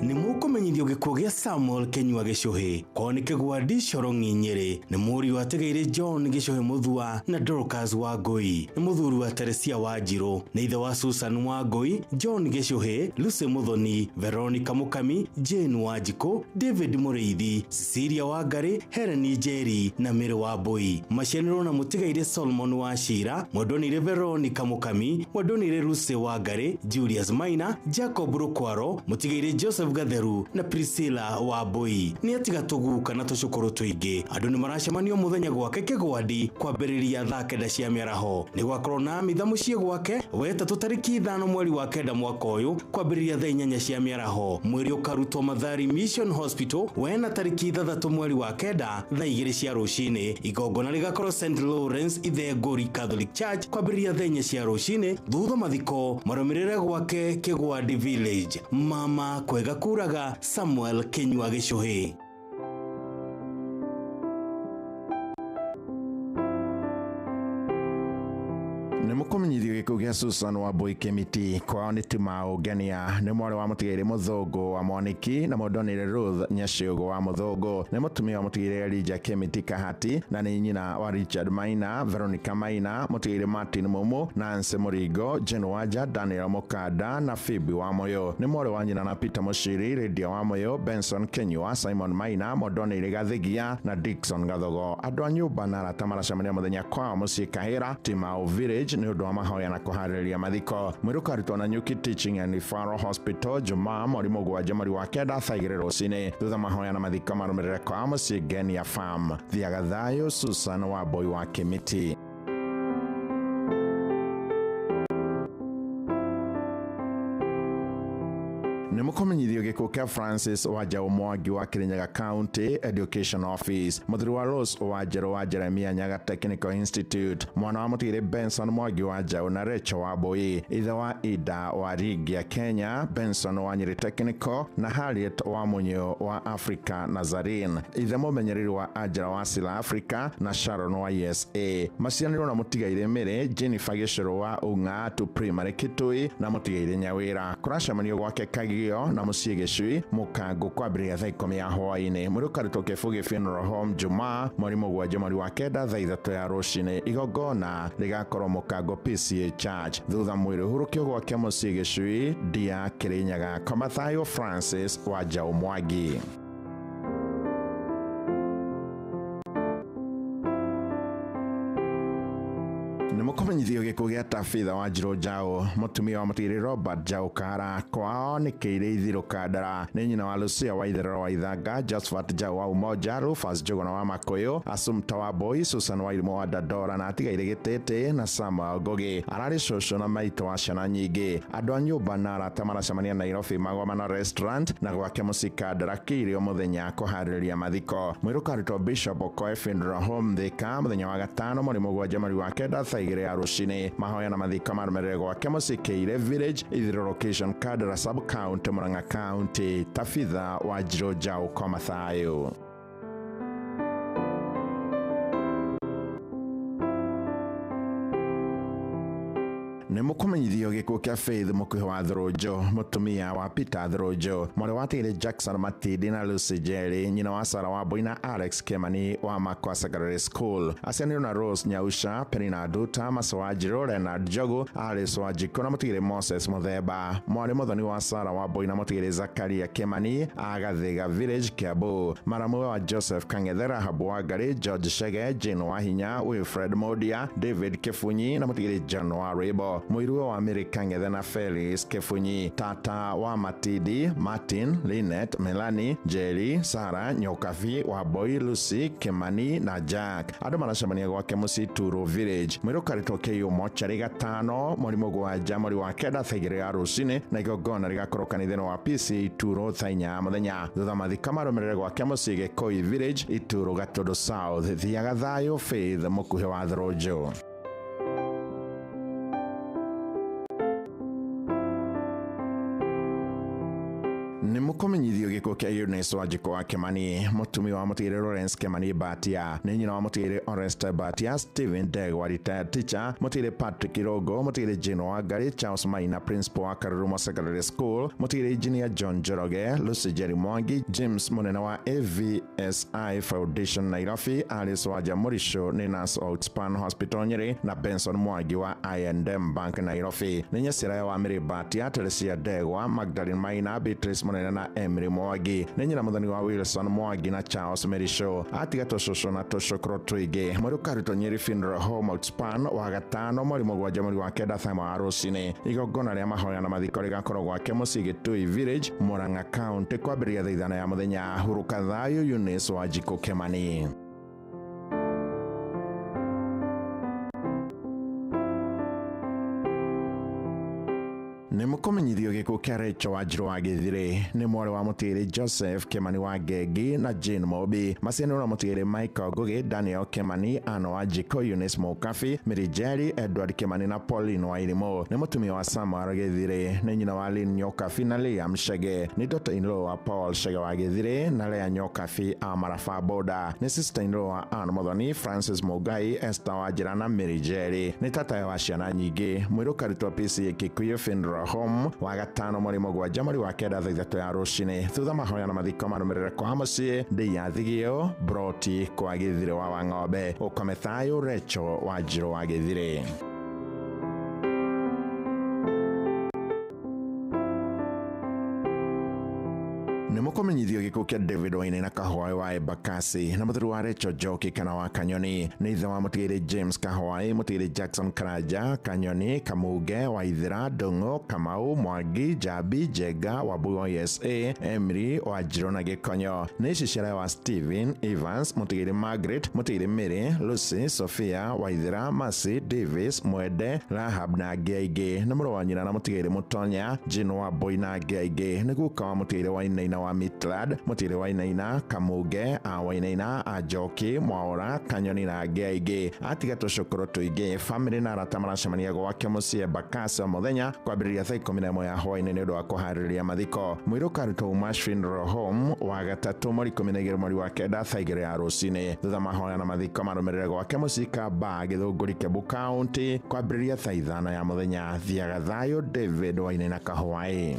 Nĩ mũkũmenyithio Nĩmũkũmenyithio gĩkuũ gĩa Samuel Kenyua Gĩcũhĩ kwao nĩ Kĩgwandi Corong'i Nyĩrĩ, nĩ mũriũ ategeire John Gĩcũhĩ Mũthua na Dorcas Wangũi, nĩ mũthuri wa Teresia Wanjirũ, nĩ ithe wa Susan Wangũi, John Gĩcũhĩ, Lucy Mũthoni, Veronica Mũkami, Jane Wanjikũ, David Mũrĩithi, Cecilia Wangarĩ, Helen Njeri na Mary Wambũi. Macianĩrwo na mũtigaire Solomon Wachira, mwendonire Veronica Mũkami, mwendonire Lucy Wangarĩ, Julius Maina, Jacob Rukwaro, mũtigaire Joseph Gatheru na Priscilla Wambũi. Nĩ atiga tũguka na tũcũkũrũ tũingĩ. Andũ nĩ maracemanio mũthenya gwake Kĩgwandi kwambĩrĩria thaa 9 cia mĩaraho. Nĩ gwakorwo na mitha mũciĩ gwake wetatũ tarĩki 5 mweri wa 9 mwaka ũyũ kwambĩrĩria thaa 8 cia mĩaraho. Mwĩrĩ ũkarutwo Mathari Mission Hospital wena tarĩki 6 mweri wa 9 thaa 2 cia rũcinĩ. Igongona rĩgakorwo St Lawrence Ithengũri Catholic Church kwambĩrĩria thaa 4 cia rũcinĩ, thutha mathiko marũmĩrĩre gwake Kĩgwandi Village. Mama kwega kuraga Samuel Kenyua Gĩcũhĩ. Nĩ mũkũmenyithio gĩkuũ gĩa Susan Wambui Kĩmiti kwao nĩ Timau Ngenia, nĩ mwarĩ wa mũtigairĩ Mũthũngũ wa Mwaniki na mũndonire Ruth Nyaciũgũ wa Mũthũngũ, nĩ mũtumia wa mũtigairĩ Elijah Kĩmiti Kahati na nĩ nyina wa Richard Maina, Veronica Maina, mũtigairĩ Martin Mumu, Nancy Mũringo, Jane Wanja, Daniel Mũkanda na Phoebe Wamuyu, nĩ mwarĩ wa nyina na Peter Mũciri, Lydia Wamuyu, Benson Kenyua, Simon Maina, mũndonire Gathigia na Dickson Gathogo. Andũ a nyũmba na arata maracemania mũthenya kwao mũciĩ Kahĩra, Timau Village nĩ ũndũ wa mahoya na kũharĩrĩria mathiko. Mwĩrĩ ũkarutwo na Nyuki Teaching and Referral Hospital Jumaa mweri 7 mweri wa 9 thaa 2 rũcinĩ, thutha mahoya na mathiko marũmĩrĩre kwao mũciĩ Ngenia Farm. Thiaga thayũ Susan Wambui wa Kĩmiti. Nĩ mũkũmenyithio gĩkuũ kĩa Francis Wanjaũ Mwangi wa Kirinyaga County Education Office, mũthuri wa Rose Wanjerũ wa Jeremia Nyaga Technical Institute, mwana wa mũtigĩrĩ Benson Mwangi wa Njaũ na Rachel Wambui, ithe wa Ida wa Rigia Kenya, Benson wa Nyeri Technical na Harriet wa Munyo wa Africa Nazarene, ithe mũmenyereri wa Angela wa Sila Africa na Sharon wa ESA. Macianĩrwo na mũtigairĩ Mary Jennifer Gĩcũrũ wa Ung'atu Primary Kitui na mũtigairĩ Nyawĩra. Kũracemanio gwake Kagio na mũciĩ Gĩcui Mũkangũ kwambĩrĩria thaa 10 ya hwaĩ-inĩ. Mwĩrĩ ũkarutwo Kĩbũgĩ Funeral Home Jumaa mweri 7 mweri wa 9 thaa 3 ya rũcinĩ. Igongona rĩgakorwo Mũkangũ PCA Church, thutha mwĩrĩ ũhurũkio gwake mũciĩ Gĩcui Ndia Kĩrĩnyaga. Koma thayũ Francis Wanjaũ Mwangi. Nĩ mũkũmenyithio gĩkuũ gĩa Tabitha Wanjirũ Njaũ, mũtumia wa mũtigĩrĩ Robert Njaũ Kara, kwao nĩ Kĩirĩ Ithiru Kandara, nĩ nyina wa Lucia wa Itherero wa Ithanga, Josephat Njaũ wa Umoja, Rufus Njũgũna wa Makũyũ, Assumpta wa Mbui, Susan wa Irimũ wa Dandora na atigaire Gĩtĩtĩ na Samuel Ngũgĩ. Ararĩ cũcũ na maitũ wa ciana nyingĩ. Andũ a nyũmba na arata maracemania Nairobi Magomano Restaurant na gwake mũciĩ Kandara Kĩirĩ mũthenya kũharĩrĩria mathiko. Mwĩrĩ ũkarutwo Bishop Okoe Funeral Home Thika mũthenya wa 5 mweri 7 mweri wa 9 thaa 2 ya rũcinĩ. Mahoya na mathiko marũmĩrĩre gwake mũciĩ Kĩirĩ Village, Ithiro Location, Kandara Sub County, Murang'a County. Tabitha Wanjirũ Njaũ, koma thayũ. Nĩ mũkũmenyithio gĩkuũ kĩa Faith Mũkuhĩ wa Thũrũnjũ, mũtumia wa Peter Thũrũnjũ, mwarĩ wa Tigĩrĩ Jackson Matindi na Lucy Njeri, nyina wa Sarah Wambui na Alex Kĩmani wa Makwa Secondary School. Aciaranĩirwo na Rose Nyausha, Penina Nduta, Maso Wanjirũ, Leonard Njogu, Alice Wanjikũ na mũtigĩrĩ Moses Mũthemba. Mwarĩ mũthoni wa Sarah Wambui na mũtigĩrĩ Zakaria Kĩmani a Gathiga Village, Kiambu. Maramuwe wa Joseph Kang'ethe, Rahabu Wangarĩ, George Chege, Jane Wahinya, Wilfred Modia, David Kĩbunyi na mũtigĩrĩ John Warĩbo. Mũiruwe wa Mary Kang'ethe na Felix Kĩbunyi, tata wa Matindi, Martin, Linet, Melanie, Jerry, Sarah, Nyokabi, Wambui, Lucy, Kĩmani na Jack. Andũ maracemania gwake mũciĩ Turo Village. Mwĩrĩ ũkarutwo KU mocarĩ 5 mweri 7 mweri wa 9 thaa 2 ya rũcinĩ na igongona rĩgakorwo kanitha-inĩ wa PCA Ituro thaa 4 mũthenya. Thutha mathiko marũmĩrĩre gwake mũciĩ Gĩkũi Village, Ituro, Gatũndũ South. Thiaga thayũ Faith Mũkuhĩ wa Thũrũnjũ. Nĩ Mũkũmenyithio gĩkuũ kĩa Eunice Wanjikũ wa Kimani, mũtumia wa mũtigĩrĩ Lawrence Kimani Mbatia, nĩ nyina wa mũtigĩrĩ Orest Mbatia, Stephen Ndegwa retired teacher, mũtigĩrĩ Patrick Irũngũ, mũtigĩrĩ Jane Wangari, Charles Maina principal wa Karurumo Secondary School, mũtigĩrĩ engineer John Njoroge, Lucy Jerry Mwangi, James mũnene wa AVSI Foundation Nairobi, Alice Wanja Mũricho nĩ nurse Outspan Hospital Nyeri, na Benson Mwangi wa I&M Bank Nairobi. Nĩ nyaciarawe wa Mary Mbatia, Teresia Ndegwa, Magdalene Maina, Beatrice Mũnene na Emily Mwangi. Nĩ nyina mũthoni wa Wilson Mwangi na Charles Merisho. Atiga tũcũcũ na tũcũkũrũ tũingĩ. Mwĩrĩ ũkarutwo Nyeri Funeral Home Outspan wa gatano mweri 7 mweri wa 9 thaa 1 wa rũcinĩ. Igongona rĩa mahoya na mathiko rĩgakorwo gwake mũciĩ Gĩtui Village, Murang'a County, kwambĩrĩria thaa 5 ya mũthenya. Hurũka thayũ Eunice Wanjikũ Kimani. Nĩ mũkũmenyithio gĩkuũ kĩa Rachel Wanjirũ wa Gĩthirĩ, nĩ mwarĩ wa mũtigĩrĩ Joseph Kimani wa Ngengi na Jane Mobi. Macianĩrwo na mũtigĩrĩ Michael Ngugi, Daniel Kimani, Anne Wanjikũ, Eunice Mũkabi, Mary Njeri, Edward Kimani na Pauline Wairimũ. Nĩ mũtumia wa Samuel Gĩthirĩ, nĩ nyina wa Lynn Nyokabi na Liam Chege. Nĩ daughter-in-law wa Paul Chege wa Gĩthirĩ na Lea Nyokabi a Maraba Boda. Nĩ sister-in-law wa Anne Muthoni, Francis Mũngai, Esther Wanjĩra na Mary Njeri. Nĩ tatawe wa ciana nyingĩ. Mwĩrĩ ũkarutwo PCA Kikuyu Funeral Home wa gatano mweri 7 mweri wa 9 thaa 3 ya rũcinĩ. Thutha mahoya na mathiko marũmĩrĩre kwa mũciĩ ndĩ ya Thigio Broti kwa Gĩthirĩ wa Wang'ombe. Ũkome thayũ Rachel Wanjirũ wa Gĩthirĩ. Nĩ mũkũmenyithio gĩkuũ kĩa David Wainaina Kahwaĩ wa Embakasi na mũthuri wa Rachel Njoki kana wa Kanyoni. Nĩ ithe wa mũtigĩrĩ James Kahwaĩ, mũtigĩrĩ Jackson Karanja, Kanyoni, Kamuge, Waithera, Ndung'u, Kamau, Mwangi, Njambi, Njenga, Wambui wa ESA, Emily Wanjirũ na Gĩkonyo. Nĩ cicere wa Stephen Evans, mũtigĩrĩ Margaret, mũtigĩrĩ Mary, Lucy, Sophia, Waithera, Mercy, Davis, Mwende, Rahab na angĩ aingĩ. Nĩ mũrũ wa nyina na mũtigĩrĩ Mũtonya, Jane Wambui na angĩ aingĩ. Nĩ guka wa mũtigĩrĩ Wainaina wa Mitlad, mũtigĩrĩ Wainaina, Kamuge, a Wainaina, a Njoki, Mwaura, Kanyoni na angĩ aingĩ. Atiga tũcũkũrũ tũingĩ. Bamĩrĩ na arata maracemania gwake mũciĩ Embakasi o mũthenya kwambĩrĩria thaa 11 ya hwaĩ-inĩ nĩ ũndũ wa kũharĩrĩria mathiko. Mwĩrĩ ũkarutwo Umash Funeral Home wa gatatũ mweri 12 mweri wa 9 thaa 2 ya rũcinĩ. Thutha mahoya na mathiko marũmĩrĩre gwake mũciĩ Kambaa, Gĩthũngũri, Kiambu County kwambĩrĩria thaa 5 ya mũthenya. Thiaga thayũ David Wainaina Kahwaĩ.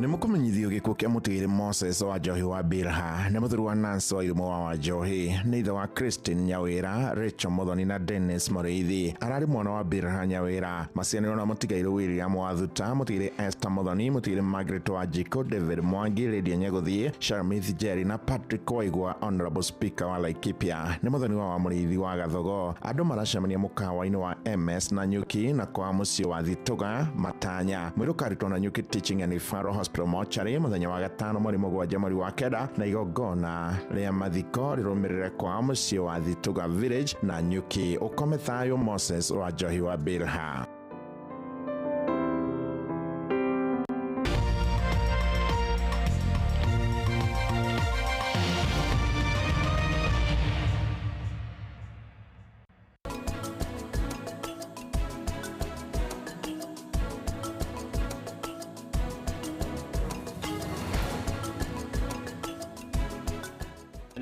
Nĩ mũkũmenyithio gĩkuũ kĩa mũtigĩrĩ Moses wa Njohi wa Bilha, nĩ mũthuri wa Nancy wa Irimũ wa Wanjohi, nĩ ithe wa Christine Nyawĩra, Rachel Muthoni na Dennis Mũrĩithi. Ararĩ mwana wa Bilha Nyawĩra. Macianĩrwo na mũtigairĩ William wa Thuta, mũtigĩrĩ Esther Muthoni, mũtigĩrĩ Margaret Wanjikũ, David Mwangi, Lydia Nyegũthiĩ, Sharmith Jerry na Patrick Waigua, Honorable Speaker wa Laikipia. Nĩ mũthoni wa Mũrĩithi wa Gathogo. Andũ maracemania mũkawa-inĩ wa MS na Nyuki na kwa mũciĩ wa Thitũga Matanya. Mwĩrĩ ũkarutwo na Nyuki Teaching and Referral Hospital Mortuary mũthenya wa gatano mweri 7 mweri wa 9 na igongona rĩa mathiko rĩrũmĩrĩre kwa mũciĩ wa Thitũga Village na Nyuki. Ũkome thayũ Moses wa Njohi wa Bilha.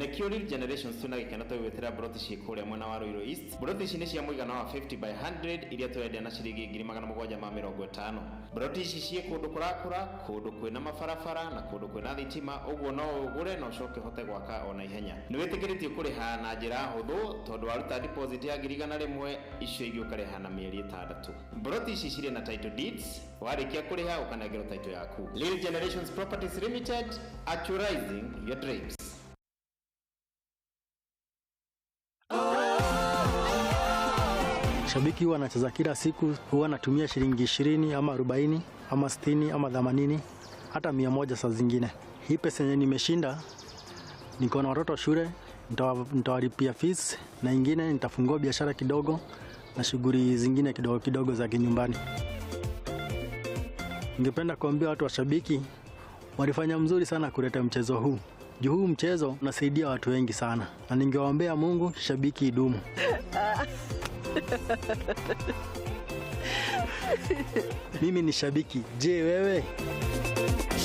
Nĩkĩo Generations twĩna gĩkeno tũgĩgwĩtĩra broti ciĩ kũrĩa mwena wa Ruiru East. Broti ici nĩ cia mũigana wa 50 by 100 iria tũrendia na ciringi 750,000. Broti ici ciĩ kũndũ kũrakũra, kũndũ kwĩna mabarabara na kũndũ kwĩna thitima, ũguo no ũgũre na ũcoke ũhote gwaka ona ihenya. Nĩ wĩtĩkĩrĩtio kũrĩha na njĩra hũthũ tondũ waruta deposit ya 100,000 icio ingĩ ũkarĩha na mĩeri 6. Broti ici cirĩ na title deeds, warĩkia kũrĩha ũkanengerwo title yaku. Real Generations Properties Limited, actualizing your dreams. Shabiki huwa anacheza kila siku, huwa anatumia shilingi 20 ama 40 ama 60 ama 80 hata 100 saa zingine. Hii pesa yenye nimeshinda, niko na watoto shule, nitawalipia fees na ingine nitafungua biashara kidogo na shughuli zingine kidogo kidogo za kinyumbani. Ningependa kuambia watu wa Shabiki walifanya mzuri sana kuleta mchezo huu. Juu huu mchezo unasaidia watu wengi sana. Na ningewaombea Mungu Shabiki idumu. Mimi ni shabiki. Je, wewe?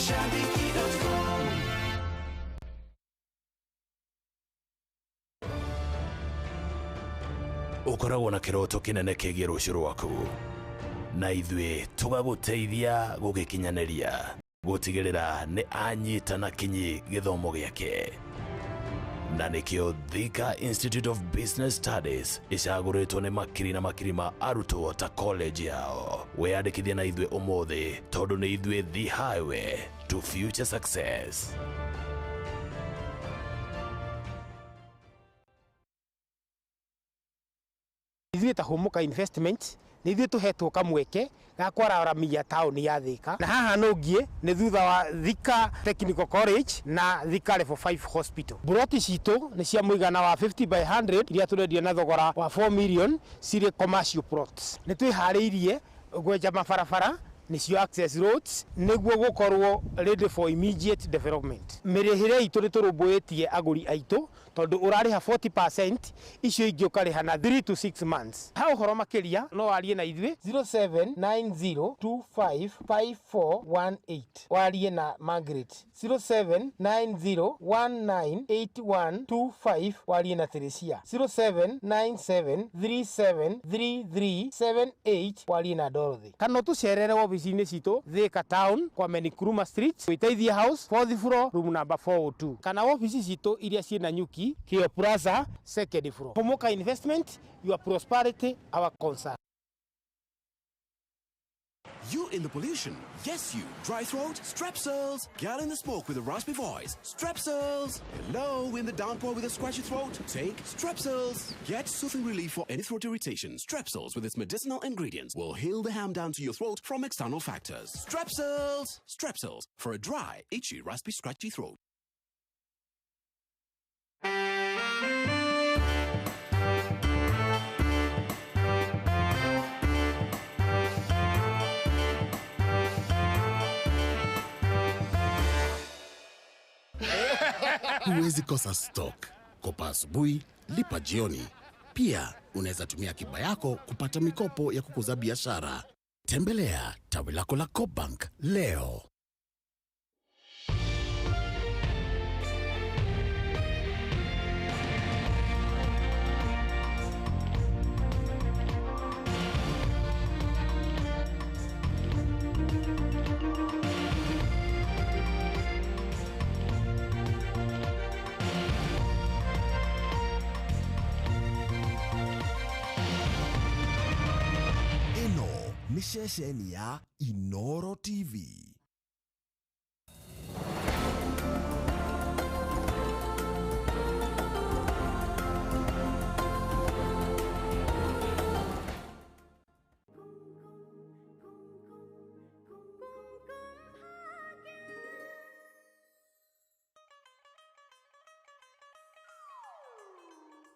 Shabiki.com. Ũkoragwo na kĩroto kĩnene kĩgiĩ rũciũ rwaku na ithuĩ tũgagũteithia gũgĩkinyanĩria gũtigĩrĩra nĩ anyita na kinyi gĩthomo gĩake na nĩkĩo Thika Institute of Business Studies ĩcagũrĩtwo nĩ makiri na makiri ma arutwo ta college yao. Wĩyandĩkithie na ithuĩ ũmũthĩ tondũ nĩ ithuĩ the highway to future success. Ithuĩ ta Hũmũka Investment nĩ ithuĩ tũhetwo kamweke ga kwararamia taũni ya Thika na haha nũngiĩ nĩ thutha wa Thika Technical College na Thika Level 5 Hospital. Buroti citũ nĩ cia mũigana wa 50 by 100 iria tũrendia na thogora wa 4 million cirĩ commercial plots. Nĩ twĩharĩirie gwenja mabarabara nĩcio access roads nĩguo gũkorwo ready for immediate development. Mĩrĩhĩre itũ nĩ tũrũmbũĩtie agũri aitũ tondũ ũrarĩha 40% icio ingĩ ũkarĩha na 3 to 6 months. Ha ũhoro makĩria no warie na ithuĩ 0790255418 warie na Margaret 0790198125 warie na Teresia 0797373378 warie na Dorothy. Kana ũtũcerere wabici-inĩ citũ Thika Town kwa Nkrumah Street Wĩteithie House 4th floor room number 402 kana wabici citũ iria ciĩ Nanyuki Kio Plaza 2nd floor. Hũmũka Investment, your prosperity our concern. You in the pollution. Yes, you. Dry throat? Strepsils. Girl in the smoke with a raspy voice. Strepsils. Hello, in the downpour with a scratchy throat? Take Strepsils. Get soothing relief for any throat irritation. Strepsils, with its medicinal ingredients, will heal the harm down to your throat from external factors. Strepsils. Strepsils. For a dry, itchy, raspy, scratchy throat. Huwezi kosa stock. Kopa asubuhi, lipa jioni. Pia unaweza tumia akiba yako kupata mikopo ya kukuza biashara. Tembelea tawi lako la Co-opbank leo. Ĩno nĩ ceceni ya Inoro TV.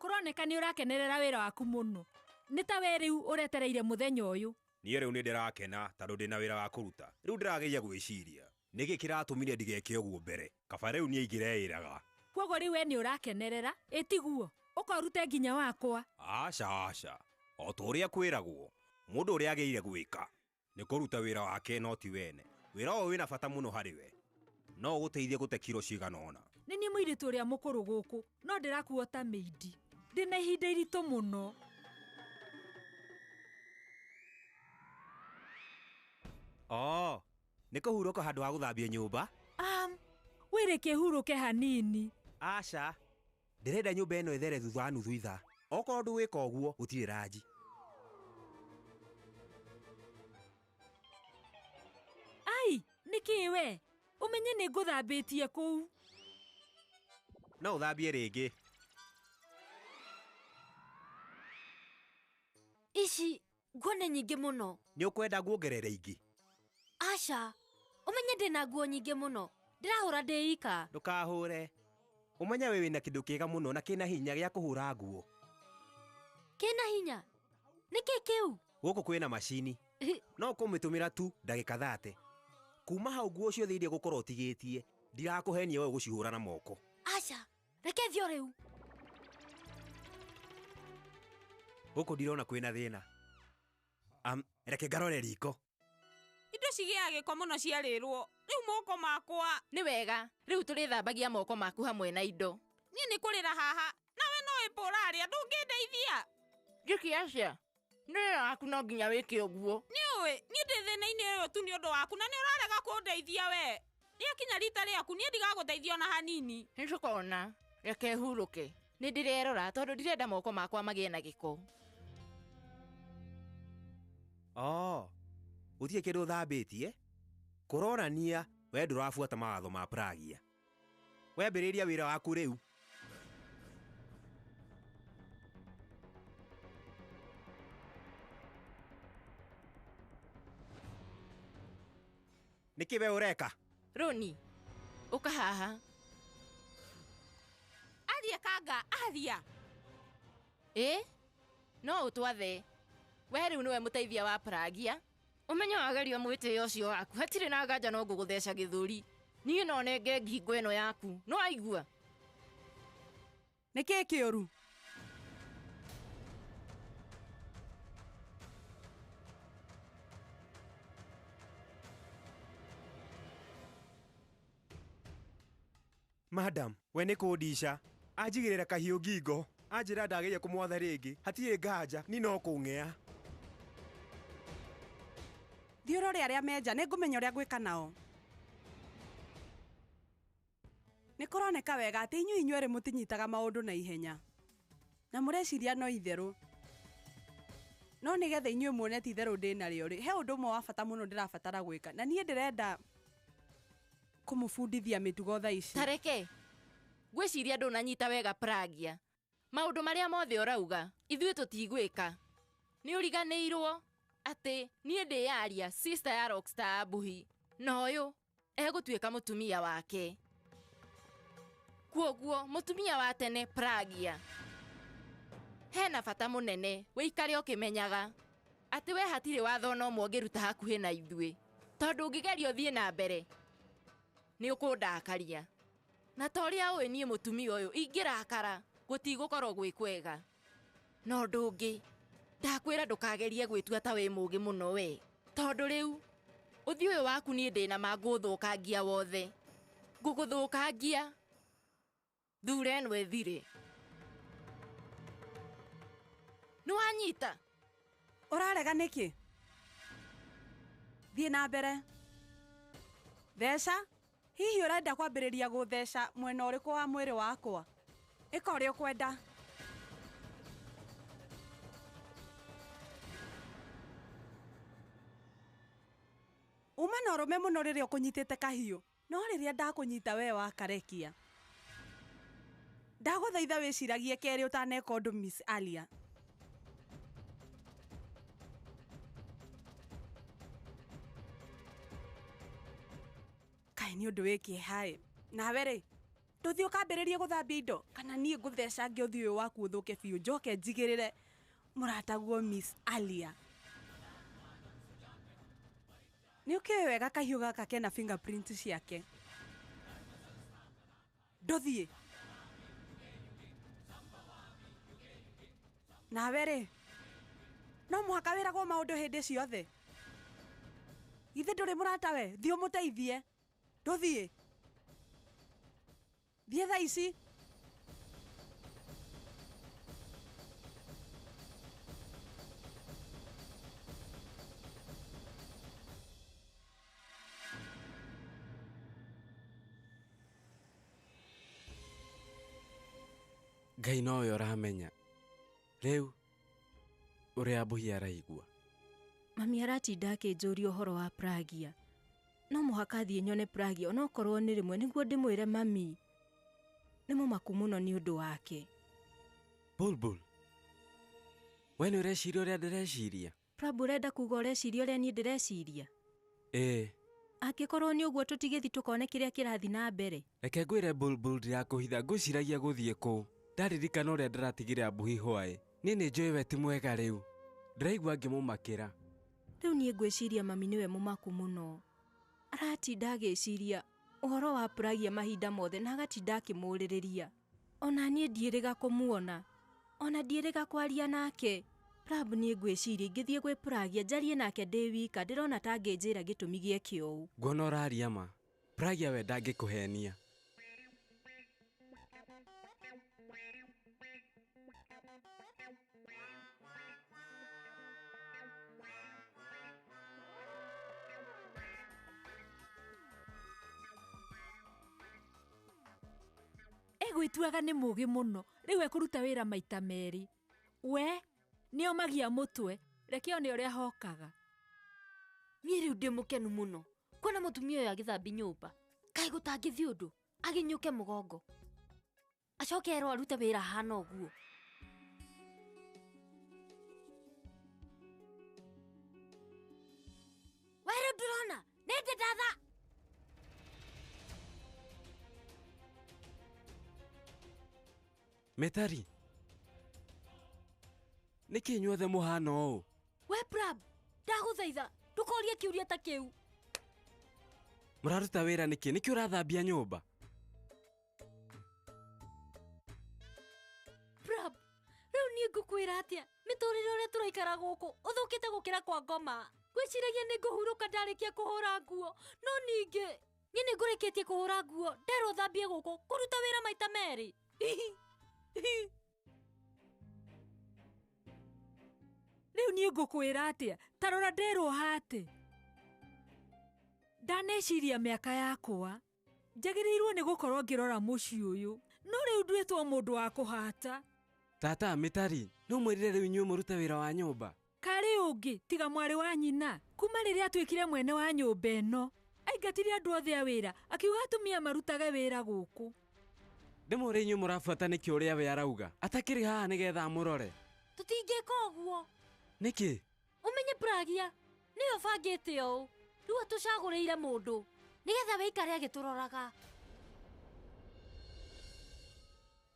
Kũroneka nĩ ũrakenerera wĩra waku mũno. Nĩ ta we rĩu ũretereire mũthenya ũyũ. Niĩ rĩu nĩ ndĩrakena tondũ ndĩna wĩra wa kũruta. Rĩu ndĩrageria gwĩciria nĩkĩ kĩratũmire ndigeke ũguo mbere. Kaba rĩu niĩ ingĩreĩraga. Kwoguo rĩu we nĩ ũrakenerera, ĩtiguo ũkorute nginya wakwa. Aca aca, o ta ũrĩa kwĩragwo, mũndũ ũrĩa agĩrĩire gwĩka nĩ kũruta wĩra wake no ti wene. Wĩra ũyũ wĩna bata mũno harĩ we, no ũgũteithie gũte kiro cigana ũna. Nĩ niĩ mũirĩtu ũrĩa mũkũrũ gũkũ, no ndĩrakuo ta mĩindi. Ndĩna ihinda iritũ mũno. Oh, nĩ kũhurũka handũ ha gũthambia nyũmba? Wĩrĩ kĩhurũke hanini. Aca, ndĩrenda nyũmba ĩno ĩthere thutha wa nuthu ithaa. Okorwo ndũgwĩka ũguo, gũtirĩ ranji. Ai, nĩkĩ we? Ũmenye nĩ ngũthambĩtie kũu. No ũthambie rĩngĩ. Ici nguo nĩ nyingĩ mũno. Nĩ ũkwenda nguongerere ingĩ? Aca, ũmenye ndĩna nguo nyingĩ mũno. Ndĩrahũra ndĩ ika. Ndũkahũre. Ũmenye we wĩna kĩndũ kĩega mũno na kĩna hinya gĩa kũhũra nguo. Kĩna hinya? Nĩkĩ kĩu? Gũkũ kwĩna macini. No kũmĩtũmĩra tu ndagĩka 30. Kuma hau nguo ciothe iria gũkorwo ũtigĩtie, ndirakũhenia we ũgũcihũra na moko. Aca, reke thiĩ o rĩu. Gũkũ ndirona kwĩna thĩna. Reke ngarore riko. Indo cigĩaga gĩko mũno ciarĩrwo. Rĩu moko makwa. Nĩ wega, rĩu tũrĩthambagia moko maku hamwe na indo. Niĩ nĩ kũrĩra haha, nawe no ĩpũ ũrarĩa, ndũngĩndeithia. Njĩke atĩa? Nĩ wĩra waku no nginya wĩke ũguo. Nĩ ũĩ, niĩ ndĩ thĩna-inĩ ũyũ tu nĩ ũndũ waku na nĩ ũrarega kũndeithia we. Rĩakinya rita rĩaku niĩ ndigagũteithia ona hanini. Nĩ tũkona, reke hurũke. Nĩ ndĩrerora tondũ ndirenda moko makwa magĩe na gĩko. Oh, gũtirĩ kĩndũ ũthambĩtie? Kũronania we ndũrabuata mawatho ma Pragia. Wambĩrĩria wĩra waku rĩu. Nĩkĩ we ũreka? Roni, ũka haha. Aria kanga, aria. Ĩ, no ũtwathe. We rĩu nĩwe mũteithia wa Pragia. Ũmenye wageria mwĩtĩo ũcio waku, hatirĩ na nganja no ngũgũtheca gĩthũri. Niĩ no nenge ngingo ĩno yaku, no aigua? Nĩ kĩĩ kĩũru? Madam, we nĩ kũndica. Anjigĩrĩra kahiũ ngingo. Anjĩra ndagĩrĩire kũmwatha rĩngĩ. Hatirĩ nganja, niĩ no kũng'ea. Thiĩ ũrore arĩa menja, nĩ ngũmenya ũrĩa ngwĩka nao. Nĩ kũroneka wega atĩ inyuĩ inyuerĩ mũtinyitaga maũndũ na ihenya. Na mũreciria no itherũ. No nĩgetha inyuĩ muone ti itherũ ndĩ narĩo rĩ, he ũndũ ũmwe wa bata mũno ndĩrabatara gwĩka. Na niĩ ndĩrenda kũmũbundithia mĩtugo thaa ici. Tareke, ngwĩciria ndũnanyita wega Pragia. Maũndũ marĩa mothe ũrauga, ithuĩ tũtigwĩka. Nĩ ũriganĩirwo atĩ niĩ ndĩyaria sister ya Rockstar Mbuhi, na ũyũ egũtuĩka mũtumia wake. Kuoguo mũtumia wa tene Pragia. Hena bata mũnene wĩikare ũkĩmenyaga atĩ we hatirĩ watho ona ũmwe ũngĩruta hakuhĩ na ithuĩ, tondũ ũngĩgeria ũthiĩ na mbere nĩ ũkũndakaria. Na ta ũrĩa ũĩ niĩ mũtumia ũyũ ingĩrakara gũtigũkorwo gwĩ kwega. Na ũndũ ũngĩ, ndakwĩra ndũkagerie gwĩtua ta wĩ mũũgĩ mũno we, tondũ rĩu ũthiũ ũyũ waku niĩ ndĩna ma ngũũthũkangia wothe. Ngũgũthũkangia thure ĩno ĩthire. Nĩ wanyita? Ũrarega nĩkĩ? Thiĩ na mbere. Theca? Hihi ũrenda kwambĩrĩria gũtheca mwena ũrĩkũ wa mwĩrĩ wakwa? Ĩka ũrĩa ũkwenda. Uma na ũrũme mũno rĩrĩa ũkũnyitĩte kahiũ, no rĩrĩa ndakũnyita we wakarekia. Ndagũthaitha wĩciragie kerĩ ũtaneka ũndũ Miss Alia. Kaĩ nĩ ũndũ wĩ kĩeha ĩ. Nawe rĩ, ndũthiĩ ũkambĩrĩrie gũthambia indo kana niĩ ngũthecange ũthiũ ũyũ waku ũthũke biũ njoke njigĩrĩre mũrataguo Miss Alia. Nĩ ũkĩũĩ wega kahiũ gaka kena fingerprint ciake. Ndũthiĩ. Nawe rĩ, no mũhaka wĩragwo maũndũ hĩndĩ ciothe. Githĩ ndũrĩ mũrata we, thiĩ ũmũteithie. Ndũthiĩ. Thiĩ thaa ici. Ngai nowe ũramenya rĩu ũrĩa Mbuhi araigua. Mami aratinda akĩnjũria ũhoro wa Pragia. No mũhaka thiĩ nyone Pragia onokorwo nĩ rĩmwe nĩguo ndĩmwĩre mami. Nĩ mũmaku mũno nĩ ũndũ wake. Bulbul, we nĩ ũreciria ũrĩa ndĩreciria? Prabu, ũrenda kuga ũreciria ũrĩa niĩ ndĩreciria? Ĩĩ. Angĩkorwo nĩ ũguo tũtigĩthi tũkone kĩrĩa kĩrathiĩ na mbere. Reke ngwĩre Bulbul, ndirakũhitha, ngwĩciragia gũthiĩ kũu. Ndaririkana ũrĩa ndĩratigire Mbuhi hwaĩ. Niĩ nĩ njũĩ we ti mwega rĩu. Ndĩraigua ngĩmũmakĩra. Rĩu niĩ ngwĩciria mami nĩwe mũmaku mũno. Aratinda agĩciria ũhoro wa Pragia mahinda mothe na agatinda akĩmũrĩrĩria. Ona niĩ ndiĩrĩga kũmuona. Ona ndiĩrĩga kwaria nake. Prab niĩ ngwĩciria ingĩthiĩ gwĩ Pragia njarie nake ndĩ wika ndĩrona ta angĩnjĩra gĩtũmi gĩeke ũũ. Nguona ũraria ma. Pragia we ndangĩkũhenia. Egwĩtuaga nĩ mũũgĩ mũno rĩu ekũruta wĩra maita merĩ. We nĩomagia mũtwe, reke one ũrĩa hokaga. Niĩ rĩu ndĩ mũkenu mũno kuona mũtumia ũyũ agĩthambia nyũmba. Kaĩ gũtangĩthiĩ ũndũ aginyũke mũgongo acoke erwo arute wĩra ahana ũguo. We rĩu ndũrona nĩ ndĩ ndatha. Metari, nĩkĩ inyuothe mũhana ũũ? We Prab, ndagũthaitha ndũkorie kĩũria ta kĩu. Mũraruta wĩra nĩkĩ? Nĩkĩ ũrathambia nyũmba? Prab, rĩu niĩ ngũkwĩra atĩa? Mĩtũrĩre ũrĩa tũraikara gũkũ ũthũkĩte gũkĩra kwa ngoma. Ngwĩciragia nĩ ngũhurũka ndarĩkia kũhũra nguo, no ningĩ niĩ nĩ ngũrĩkĩtie kũhũra nguo nderwo thambie gũkũ kũruta wĩra maita merĩ. Rĩu niĩ ngũkwĩra atĩa? Ta rora nderwo hatĩ. Ndaneciria mĩaka yakwa njagĩrĩirwo nĩ gũkorwo ngĩrora mũciĩ ũyũ, no rĩu nduĩtwo mũndũ wa kũhata. Tata Mĩtari, no mwĩrire rĩu inyuĩ mũrute wĩra wa nyũmba. Karĩ ũngĩ tiga mwarĩ wa nyina. Kuma rĩrĩa atuĩkire mwene wa nyũmba ĩno aingatire andũ othe a wĩra akiuga atumia marutage wĩra gũkũ. Ndĩmũrĩ inyuĩ mũrabuata nĩkĩ ũrĩa we arauga atakĩrĩ haha nĩgetha amũrore. Tũtingĩka ũguo. Nĩkĩ? Ũmenye Pragia nĩwe ũbangĩte ũũ rĩu atũcagũrĩire mũndũ nĩgetha wĩikare agĩtũroraga.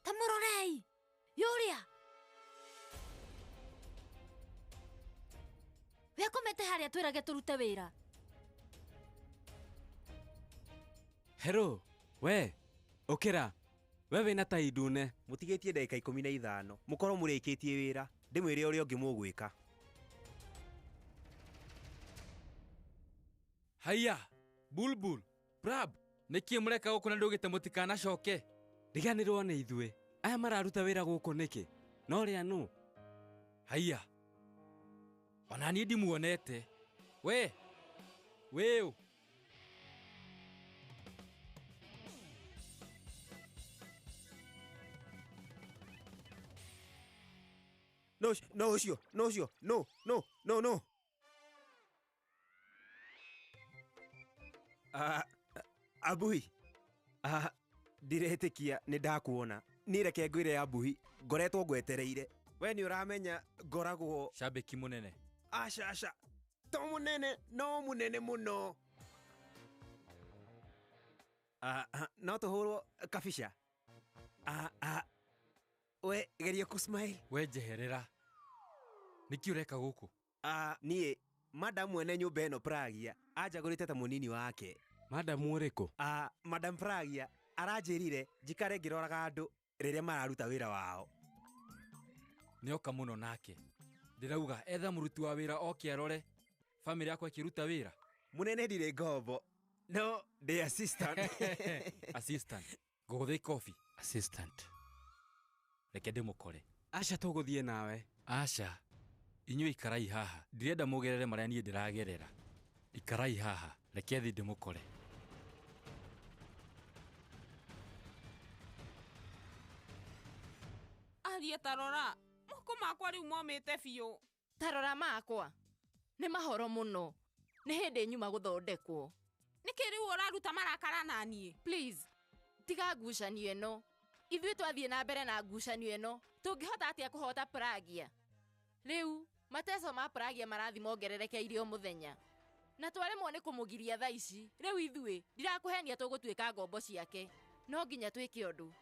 Ta mũrorei yũrĩa we akomete harĩa twĩrage tũrute wĩra. Hello, we ũkĩra. We wĩna tai ndune. Mũtigĩtie ndagĩka 15 mũkorwo mũrĩkĩtie wĩra ndĩmwĩre ũrĩa ũngĩ mũgwĩka. Haiya, Bulbul, Prab, nĩkĩ mũreka gũkũ na ndũgĩte mũtikanacoke? Riganĩrwo nĩ ithuĩ. Aya mararuta wĩra gũkũ nĩkĩ? No rĩa nũ? Haiya, ona niĩ ndimuonete. We, wĩũ. No, no ũcio, no ũcio, no, no, no, no. Abuhi, ndiretĩkia nĩ ndakuona. Niĩ reke ngwĩre Abuhi, ngoretwo ngwetereire. We nĩ ũramenya ngoragwo Shabiki mũnene. Aca aca, to mũnene, no mũnene mũno. No tũhũrwo kabica. We geria kũ smile. We njeherera. Nĩkĩ ũreka gũkũ? Niĩ madam mwene nyũmba ĩno Pragia anjagũrĩte ta mũnini wake. Madam ũrĩkũ? Madam Pragia aranjĩrire njikare ngĩroraga andũ rĩrĩa mararuta wĩra wao. Nĩoka mũno nake. Ndĩrauga etha mũruti wa wĩra oke arore bamĩrĩ yakwa ĩkĩruta wĩra. Mũnene ndirĩ ngombo no ndĩ assistant. Assistant. Ngũgũtha ikobi. Assistant. Reke ndĩmũkore. Aca tũgũthiĩ nawe. Aca, inyuĩ ikarai haha. Ndirenda mũgerere marĩa niĩ ndĩragerera. Ikarai haha, reke thiĩ ndĩmũkore. Aria ta rora, moko makwa rĩu momĩte biũ. Ta rora makwa nĩ mahoro mũno. Nĩ hĩndĩ nyuma gũthondekwo. Nĩkĩ rĩu ũraruta marakara na niĩ? Please, tiga ngucanio ĩno. Ithuĩ twathiĩ na mbere na ngucanio ĩno tũngĩhota atĩa kũhota Pragia? Rĩu mateso ma Pragia marathi mongererekeire o mũthenya na twaremwo nĩ kũmũgiria thaa ici. Rĩu ithuĩ ndirakũhenia tũgũtuĩka ngombo ciake. No nginya twĩke ũndũ.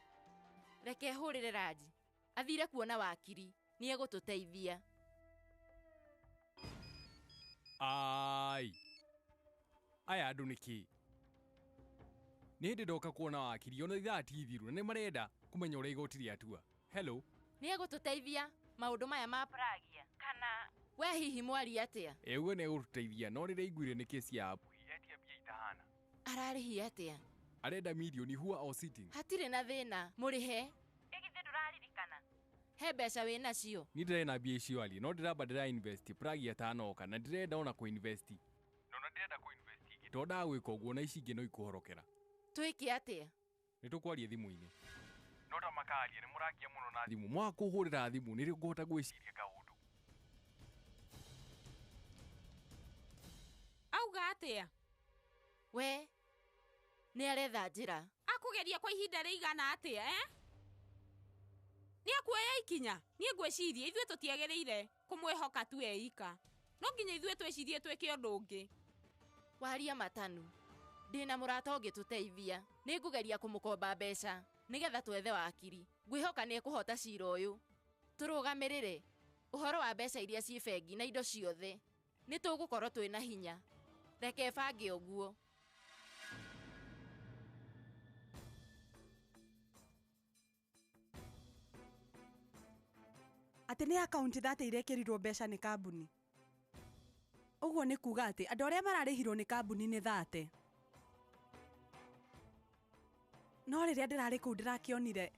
Reke hũrĩre Raji athire kuona wakiri nĩ egũtũteithia. Ai, aya andũ nĩkĩ? Nĩ hĩndĩ ndoka kuona wakiri ona ithaa ti ithiru na nĩ marenda kũmenya ũrĩa igoti rĩatua. Hello. Nĩ egũtũteithia. Maũndũ maya ma Pragia kana we hihi mwari atĩa? Ĩguo nĩ egũtũteithia no rĩrĩa aiguire nĩ kesi ya Abuhi etia mbia itahana. Ararĩhia atĩa? Arenda mirioni hua o sitting. Hatirĩ na thĩna, mũrĩhe. Ĩ githĩ ndũraririkana? He mbeca wĩ nacio? Niĩ ndirarĩ na mbia icio arie no ndĩramba ndĩra invest Pragia atanoka na ndĩrenda ona kũ invest. Na ona ndĩrenda kũ invest ingĩ tondũ ndagwĩka ũguo na ici ingĩ no ikũhorokera. Twĩke atĩa? Nĩ tũkwaria thimũ-inĩ. No ta makaria nĩ mũrangia mũno na thimũ. Mwaga kũhũrĩra thimũ nĩrĩo ngũhota gwĩciria kaũndũ. Auga atĩa? We nĩ aretha njĩra. Akũgeria kwa ihinda rĩigana atĩa eh? Nĩ akuoya ikinya. Niĩ ngwĩciria ithuĩ tũtiagĩrĩire kũmwĩhoka tu eika. No nginya ithuĩ twĩcirie twĩke ũndũ ũngĩ. Waria matanu. Ndĩna mũrata ũngĩtũteithia. Nĩ ngũgeria kũmũkomba mbeca nĩgetha twethe wakiri. Ngwĩhoka nĩ ekũhota cira ũyũ. Tũrũgamĩrĩre ũhoro wa mbeca iria ciĩ bengi na indo ciothe. Nĩ tũgũkorwo twĩna hinya. Reke bange ũguo. Atĩ nĩ akaunti 30 irekĩrirwo mbeca nĩ kambuni. Ũguo nĩ kuga atĩ andũ arĩa mararĩhirwo nĩ kambuni nĩ 30. No rĩrĩa ndĩrarĩ kũu ndĩrakĩonire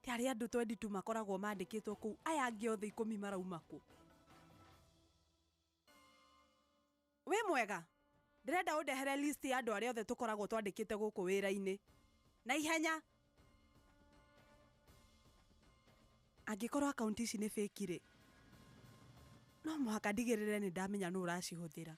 ti arĩa andũ 22 makoragwo mandĩkĩtwo kũu, aya angĩ othe 10 marauma kũ. Wĩ mwega, ndĩrenda ũndehere list ya andũ arĩa othe tũkoragwo twandĩkĩte gũkũ wĩra-inĩ. Na ihenya. Angĩkorwo akaunti ici nĩ fake rĩ, no mũhaka ndigĩrĩre nĩ ndamenya nũ ũracihũthĩra.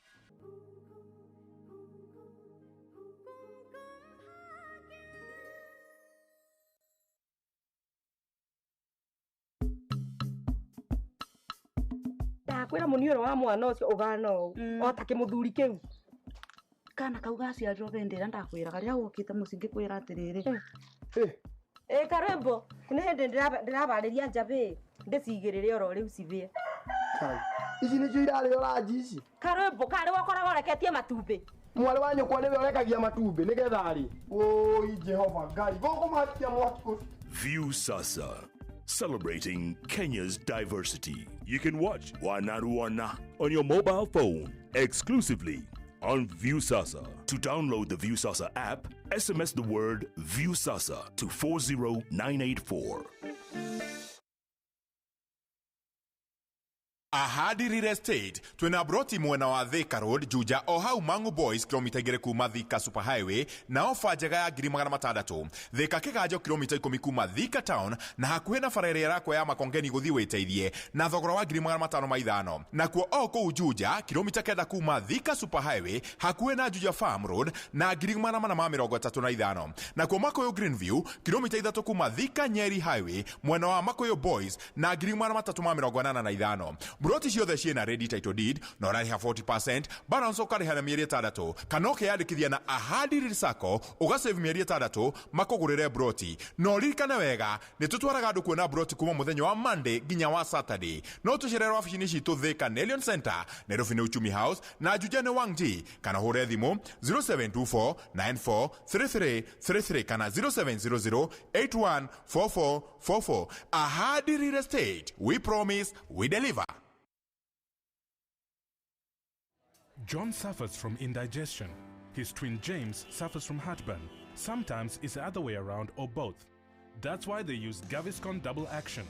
Ndakwĩra mũniũrũ wa mwana ũcio ũgana ũũ o ta kĩmũthuri kĩu. Kana kau gaciarirwo hĩndĩ ĩrĩa ndakwĩraga rĩrĩa wokĩte mũciĩ ngĩkwĩra atĩrĩrĩ. Ĩ karwĩmbo nĩ hĩndĩ ndĩrabarĩria njabĩ ndĩcigĩrĩre oro rĩu cibĩe. Ici nĩcio irarĩo ranji ici. Karwĩmbo karĩ wakoragwo ũreketie matumbĩ. Mwarĩ wa nyũkwa nĩwe ũrekagia matumbĩ nĩgetha arĩ. Wũi Jehova Ngai gũkũ matia mwaki. View Sasa, celebrating Kenya's diversity. You can watch Wanaruana on your mobile phone exclusively on Viusasa. To download the Viusasa app, SMS the word Viusasa to 40984. Ahadi Real Estate twina broti mwena wa Thika Road Juja o hau Mangu Boys kilomita 2 kuma Thika Super Highway na ofa njega ya 600,000. Thika Kiganjo kilomita 10 kuma Thika Town na hakuhĩ na bara ĩrĩa ĩrakwo ya Makongeni gũthiĩ wĩteithie na thogora wa 505,000. Nakuo o kũu Juja kilomita 9 kuma Thika Super Highway hakuhĩ na Juja Farm Road na 435,000. Nakuo Makuyu Greenview kilomita 3 kuma Thika Nyeri Highway mwena wa Makuyu Boys na 385,000. Broti ciothe ciĩna ready title deed na ũrarĩha 40% balance ũkarĩha na mĩeri 6 kana ũkeyandĩkithia na Ahadi Real Sacco ũgasave mĩeri 6 makũgũrĩre broti. Na ũririkane wega nĩ tũtwaraga andũ kuona broti kuma mũthenya wa Monday nginya wa Saturday. No tũcerere wabici-inĩ citũ Thika Nelion Center, Nairobi nĩ Uchumi House na Juja nĩ Wangji, kana hũre thimũ 0724 94 3333 kana 0700 814444. Ahadi Real Estate, we promise, we deliver. John suffers from indigestion. His twin James suffers from heartburn. Sometimes it's the other way around or both. That's why they use Gaviscon Double Action.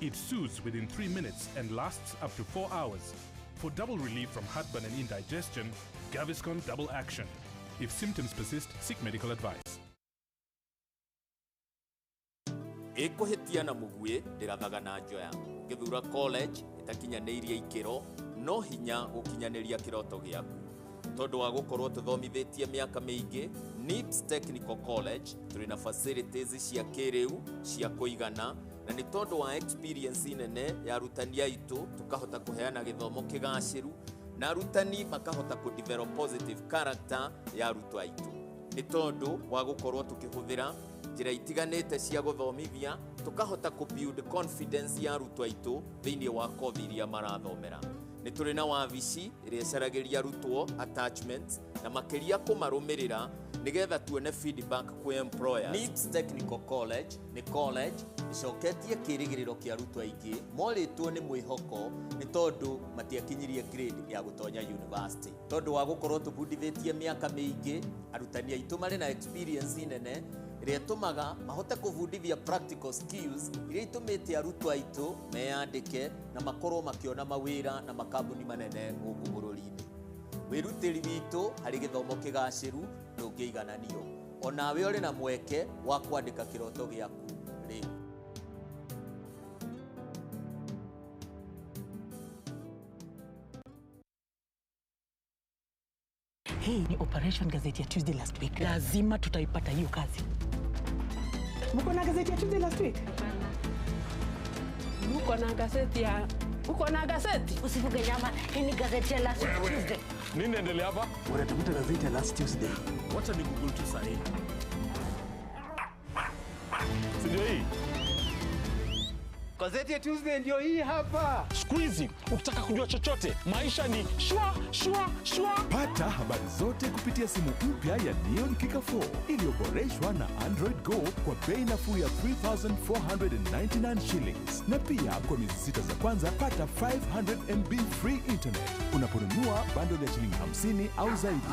It soothes within 3 minutes and lasts up to 4 hours. For double relief from heartburn and indigestion, Gaviscon Double Action. If symptoms persist, seek medical advice. Ĩkũhĩtia na mũguĩ ndĩrathaga na njoya. Ũngĩthura college ĩtakinyanĩirie ikĩro no hinya gũkinyanĩria kĩroto gĩaku. Tondũ wa gũkorwo tũthomithĩtie mĩaka mĩingĩ, NIPS Technical College tũrĩ na facilities cia kĩrĩu cia kũigana, na nĩ tondũ wa experience nene ya arutani aitũ tũkahota kũheana gĩthomo kĩgacĩru na arutani makahota kũ develop positive character ya arutwo aitũ. Nĩ tondũ wa gũkorwo tũkĩhũthĩra njĩra itiganĩte cia gũthomithia tũkahota kũ build confidence ya arutwo aitũ thĩinĩ wa kothi iria marathomera. Nĩ tũrĩ na wabici ĩrĩa ĩcaragĩria arutwo attachments na makĩria kũmarũmĩrĩra Nigetha tuone feedback kwĩ employers. NIBS Technical College nĩ college ĩcoketie kĩrĩgĩrĩro kĩa arutwo aingĩ morĩtwo nĩ mwĩhoko nĩ tondũ matiakinyirie grade ya gũtonya university. Tondũ wa gũkorwo tũbundithĩtie mĩaka mĩingĩ, arutani aitũ marĩ na experience nene ĩrĩa ĩtũmaga mahote kũbundithia practical skills iria itũmĩte arutwo aitũ meyandĩke na makorwo makĩona mawĩra na makambuni manene gũkũ bũrũri-inĩ. Wĩrutĩri witũ harĩ gĩthomo kĩgacĩru ndũngĩigananio. Onawe ũrĩ na mweke wa kwandĩka kĩroto gĩaku rĩu. Hii ni operation gazeti ya Tuesday last week. Lazima tutaipata hiyo kazi. Mko na gazeti ya Tuesday last week? Mko na gazeti ya... Uko na gazeti? Usifuge nyama, hii ni gazeti ya last Tuesday. Nini endelea hapa? Wanatafuta gazeti ya last Tuesday. Wacha ni Google tu sahi. Si ndio hii? Gazeti ya Tuesday ndio hii hapa. Siku hizi ukitaka kujua chochote, maisha ni shwa shwa shwa. Pata habari zote kupitia simu mpya ya Neon Kika 4 iliyoboreshwa na Android Go kwa bei nafuu ya 3499 shillings. Na pia kwa miezi 6 za kwanza pata 500 MB free internet unaponunua bundle ya shilingi 50 au zaidi.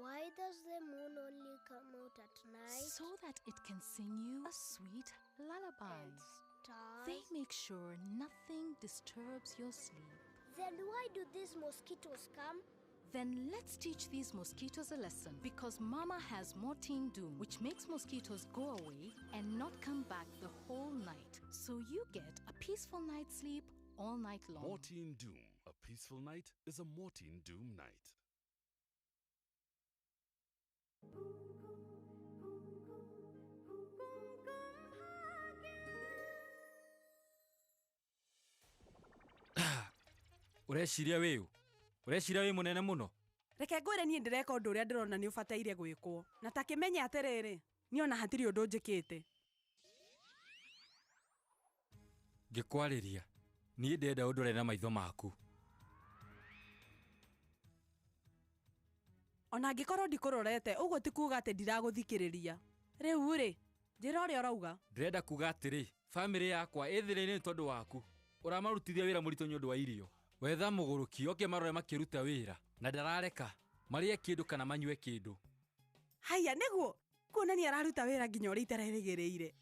Why does the moon only come out at night? So that it can sing you a sweet lullaby. And stars? They make sure nothing disturbs your sleep. Then why do these mosquitoes come? Then let's teach these mosquitoes a lesson, because Mama has Mortein Doom, which makes mosquitoes go away and not come back the whole night. So you get a peaceful night's sleep all night long. Mortein Doom. A peaceful night is a Mortein Doom night. Ureciria wĩũ? Ureciria wĩ mũnene mũno? Reke ngwĩre niĩ ndĩreka ũndũ ũrĩa ndĩrona nĩ ũbataire gwĩkwo. Na ta kĩmenye atĩrĩrĩ, niĩ ona hatirĩ ũndũ njĩkĩte. Ngĩkwarĩria, niĩ ndĩrenda ũndore na maitho maku. Ona angĩkorwo ndikũrorete, ũguo ti kuuga atĩ ndiragũthikĩrĩria. Rĩu rĩ, njĩra ũrĩa ũrauga. Ndĩrenda kuuga atĩrĩ, bamĩrĩ yakwa ĩthĩrĩire nĩ tondũ waku. Ũramarutithia wĩra mũritũ nĩ ũndũ wa irio. Wetha mũgũrũki oke marore makĩruta wĩra na ndarareka marĩe kĩndũ kana manyue kĩndũ. Haiya, nĩguo kuonania araruta wĩra nginya ũrĩa itarerĩgĩrĩire.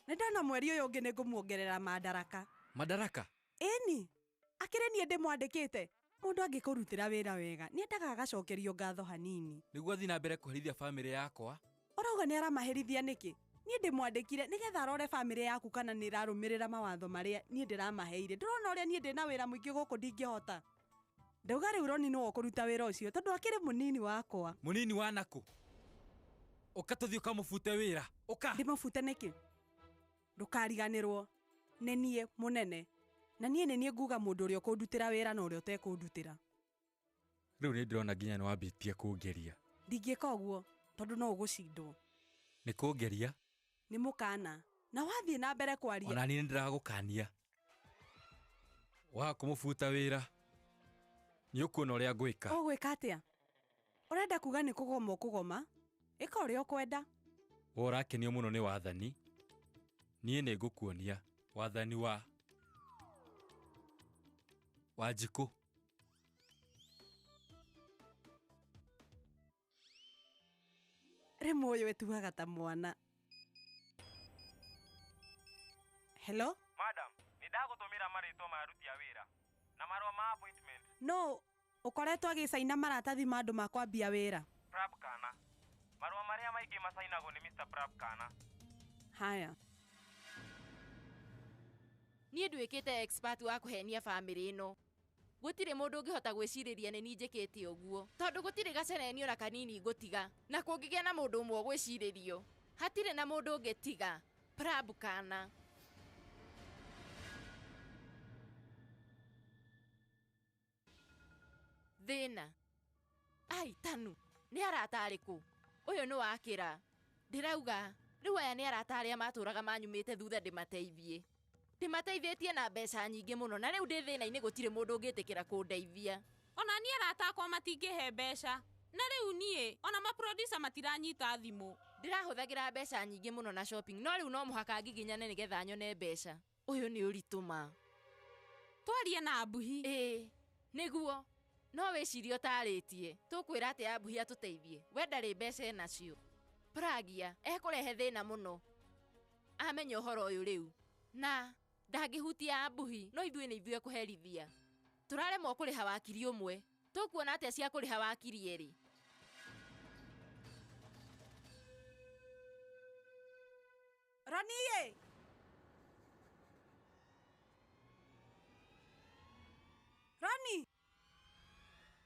Nĩ ndona mweri ũyũ ũngĩ nĩ ngũmuongerera mandaraka. Mandaraka? Ĩni, akĩrĩ niĩ ndĩmwandĩkĩte. Mũndũ angĩkũrutĩra wĩra wega nĩendaga agacokerio ngatho hanini. Nĩguo athiĩ na mbere kũherithia bamĩrĩ yakwa. Ũrauga nĩ aramaherithia nĩkĩ? Niĩ ndĩmwandĩkire nĩgetha arore bamĩrĩ yaku kana nĩ ĩrarũmĩrĩra mawatho marĩa niĩ ndĩramaheire. Ndũrona ũrĩa niĩ ndĩna wĩra mũingĩ gũkũ ndingĩhota. Ndauga rĩu Roni nĩwe ũkũruta wĩra ũcio tondũ akĩrĩ mũnini wakwa. Mũnini wa nakũ? Ũka tũthiĩ ũkamũbute wĩra. Ũka. Ndĩmũbute nĩkĩ? Ndũkariganĩrwo nĩ niĩ mũnene. Na niĩ nĩ niĩ nguga mũndũ ũrĩa ũkũndutĩra wĩra na ũrĩa ũtekũndutĩra. Rĩu nĩ ndĩrona nginya nĩ wambĩtie kũngeria. Ndingĩka ũguo tondũ no ũgũcindwo. Nĩ kũngeria? Nĩ mũkana. Na wathiĩ na mbere kwaria. Ona niĩ nĩ ndĩragũkania. Waga kũmũbuta wĩra, nĩ ũkuona ũrĩa ngwĩka. Ũgwĩka atĩa? Ũrenda kuga nĩ kũgoma ũkũgoma? Ĩka ũrĩa ũkwenda. We ũrakenio mũno nĩ wathani. Niĩ nĩ ngũkuonia wathani wa Wanjikũ. Rĩmwe ũyũ ĩtuaga ta mwana. Hello? Madam, nĩ ndagũtũmĩra marĩtwa ma aruti a wĩra na marũa ma appointment. No, ũkoretwo agĩcaina maratathi ma andũ ma kwambia wĩra. Prab Kana. Marũa marĩa maingĩ macainagwo nĩ Mr. Prab Kana. Haya. Niĩ nduĩkĩte expert wa kũhenia bamĩrĩ ĩno. Gũtirĩ mũndũ ũngĩhota gwĩcirĩria nĩ niĩ njĩkĩte ũguo, tondũ gũtirĩ gacenenio na kanini ngũtiga, na kũngĩgĩa na mũndũ ũmwe ũgwĩcirĩrio, hatirĩ na mũndũ ũngĩtiga. Prab Kana. Thĩna. Ai, Tanu, nĩ arata arĩkũ? Ũyũ nĩ wakĩra. Ndĩrauga, rĩu aya nĩ arata arĩa matũraga manyumĩte thutha ndĩmateithie. Ndĩmateithĩtie na mbeca nyingĩ mũno na rĩu ndĩ thĩna-inĩ gũtirĩ mũndũ ũngĩtĩkĩra kũndeithia. Ona niĩ arata akwa matingĩhe mbeca. Na rĩu niĩ ona maproducer matiranyita thimũ. Ndĩrahũthagĩra mbeca nyingĩ mũno na shopping no rĩu no mũhaka ngiginyane nĩgetha nyone mbeca. Ũyũ nĩ ũritũ ma. Twarie na Ambuhi. Ĩĩ, nĩguo. No wĩcirie ũtarĩtie. Tũkwĩra atĩ Ambuhi atũteithie. We ndarĩ mbeca enacio. Pragia ekũrehe thĩna mũno. Amenya ũhoro ũyũ rĩu. Na ndangĩhutia Ambuhi no ithuĩ nĩ ithuĩ ekũherithia. Tũraremwo kũrĩha wakiri ũmwe. Tũkuona atĩa cia kũrĩha wakiri erĩ? Rani! Rani!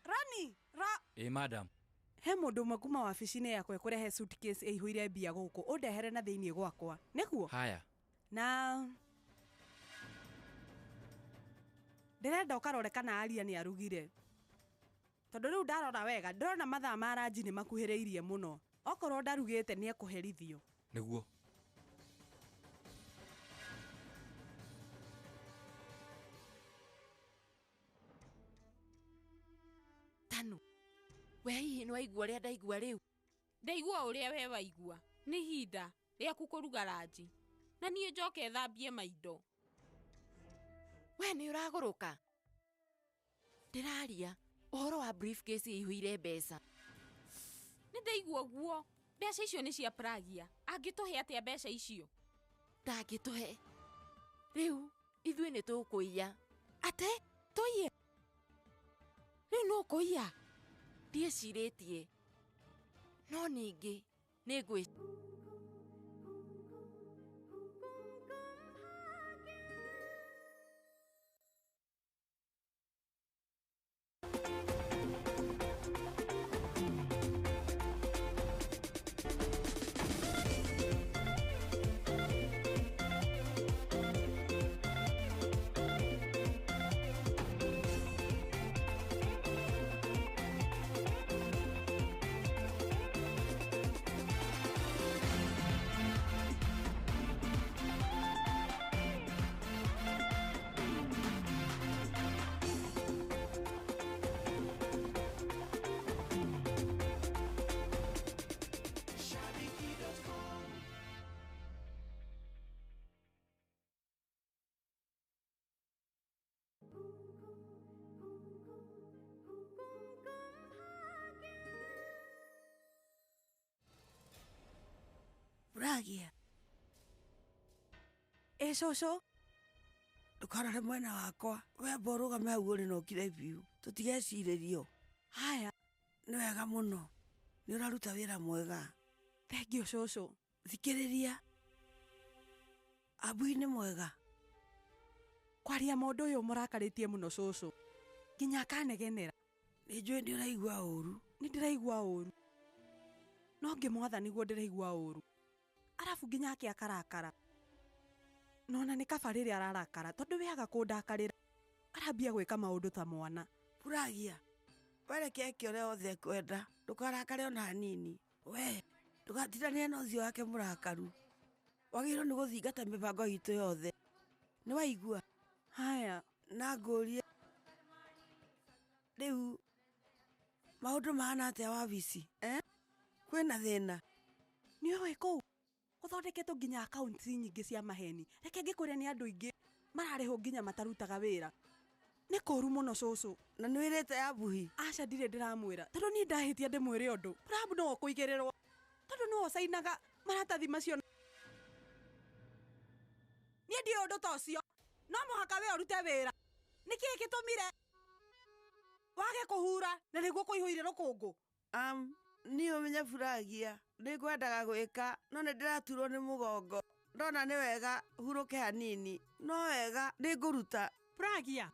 Rani! Ra Ĩ madam. He mũndũ ũmwe kuma wabici-inĩ yakwa ekũrehe suitcase ĩihũire mbia gũkũ ũndehere na thĩinĩ gwakwa. Nĩguo? Haya. Na ndĩrenda ũkarore kana Aria nĩ arugire. Tondũ rĩu ndarora wega ndĩrona mathaa ma ranji nĩ makuhĩrĩirie mũno. Okorwo ndarugĩte nĩ ekũherithio. Nĩguo. Tanu. We hihi nĩ waigua ũrĩa ndaigua rĩu? Ndaigua ũrĩa we waigua. Nĩ ihinda rĩaku kũruga ranji. Na niĩ njoke thambie maindo. We nĩ ũragũrũka? Ndĩraria ũhoro wa briefcase ĩihũire mbeca. Nĩ ndaigua ũguo. Mbeca icio nĩ cia Pragia. Angĩtũhe atĩa mbeca icio? Ndangĩtũhe. Rĩu ithuĩ nĩ tũkũiya. Ate? Tũiye? Rĩu no kũiya? Ndiĩcirĩtie. No ningĩ nĩ ngwĩ Pragia. Ĩ cũcũ. Ndũkarore mwena wakwa. We amba ũrũgame hau ũrĩ na ũkire biũ. Tũtigecirĩrio. Haya. Nĩ wega mũno. Nĩ ũraruta wĩra mwega. Thengiũ cũcũ. Thikĩrĩria. Ambuhi nĩ mwega. Kwaria mũndũ ũyũ mũrakarĩtie mũno cũcũ. Nginya akanegenera. Nĩ njũĩ nĩ ũraigua ũru. Nĩ ndĩraigua ũru. No ngĩmwatha nĩguo ndĩraigua ũru. Arabu nginya ake akarakara. Nona nĩ kaba rĩrĩa ararakara tondũ we aga kũndakarĩra. Arambia gwĩka maũndũ ta mwana. Pragia. Wereke eke ũrĩa wothe ekwenda. Ndũkarakare ona hanini. We ndũgatindanie na ũthiũ wake mũrakaru. Wagĩrĩirwo nĩ gũthingata mĩbango itũ yothe. Nĩ waigua? Haya. Na ngũrie. Rĩu maũndũ mahana atĩa wabici? Kwĩna thĩna? Nĩ ũĩ kũu gũthondeketwo nginya akaunti nyingĩ cia maheni. Reke ngĩkwĩre nĩ andũ aingĩ mararĩhwo nginya matarutaga wĩra. Nĩ kũũru mũno cũcũ. Na nĩ wĩrĩte Ambuhi? Aca ndirĩ ndĩramwĩra. Tondũ niĩ ndahĩtia ndĩmwĩre ũndũ. Rahabu no ũkũigĩrĩrwo. Tondũ nĩwe ũcainaga maratathi macio. Niĩ ndiũĩ ũndũ ta ũcio. No mũhaka we ũrute wĩra. Nĩkĩĩ gĩtũmire wage kũhura na nĩguo kũihũire rũkũngũ? Niĩ ũmenye Pragia nĩ ngwendaga gwĩka no nĩ ndĩraturwo nĩ mũgongo. Ndona nĩ wega hurũke hanini. No wega nĩ ngũruta. Pragia,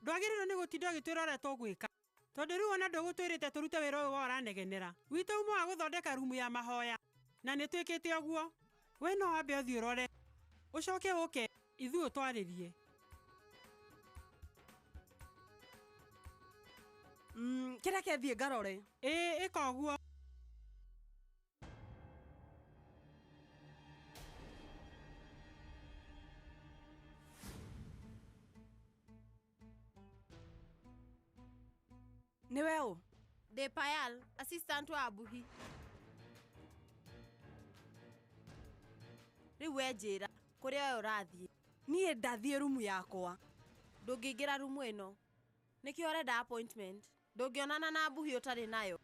ndwagĩrĩirwo nĩ gũtinda ũgĩtwĩra ũrĩa tũgwĩka. Tondũ rĩu ona ndũgũtwĩrĩte tũrute wĩra ũyũ wa ũranegenera. Witũ uma wa gũthondeka rumu ya mahoya. Na nĩ twĩkĩte ũguo. We no wambe ũthiĩ ũrore. Ũcoke ũke ithuĩ ũtwarĩrie. Kĩreke thiĩ ngarore. Ĩĩ ĩka ũguo. Nĩwe ũ? Ndĩ Payal, assistant wa Abuhi. Rĩu we njĩra kũrĩa we ũrathiĩ. Niĩ ndathiĩ rumu yakwa. Ndũngĩingĩra rumu ĩno. Nĩkĩo ũrenda appointment. Ndũngĩonana na Abuhi ũtarĩ nayo.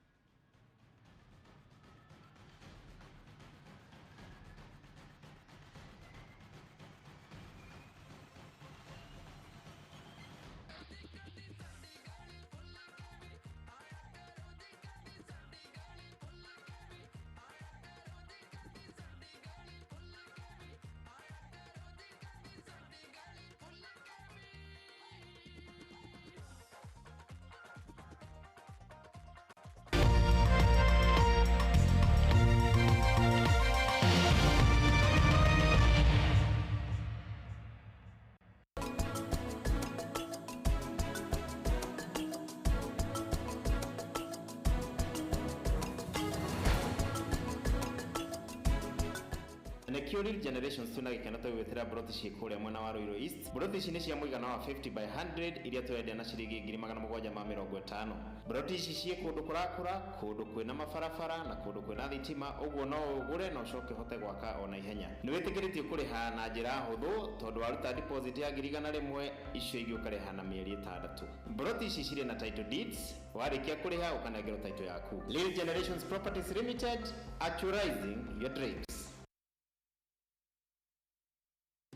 Nĩkĩo Real Generations twĩna gĩkeno tũgĩgwĩtĩra mburoti ciĩ kũrĩa mwena wa Ruiru East. Mburoti ici nĩ cia mũigana wa 50 by 100 iria tũrendia na ciringi 750,000. Mburoti ici ciĩ kũndũ kũrakũra, kũndũ kwĩna mabarabara na kũndũ kwĩna thitima, ũguo no ũgũre na ũcoke ũhote gwaka ona ihenya. Nĩ wĩtĩkĩrĩtio kũrĩha na njĩra hũthũ tondũ waruta deposit ya 100,000 icio ingĩ ũkarĩha na mĩeri 6. Mburoti ici cirĩ na title deeds, warĩkia kũrĩha ũkanengerwo title yaku. Real Generations Properties Limited, actualizing your dreams.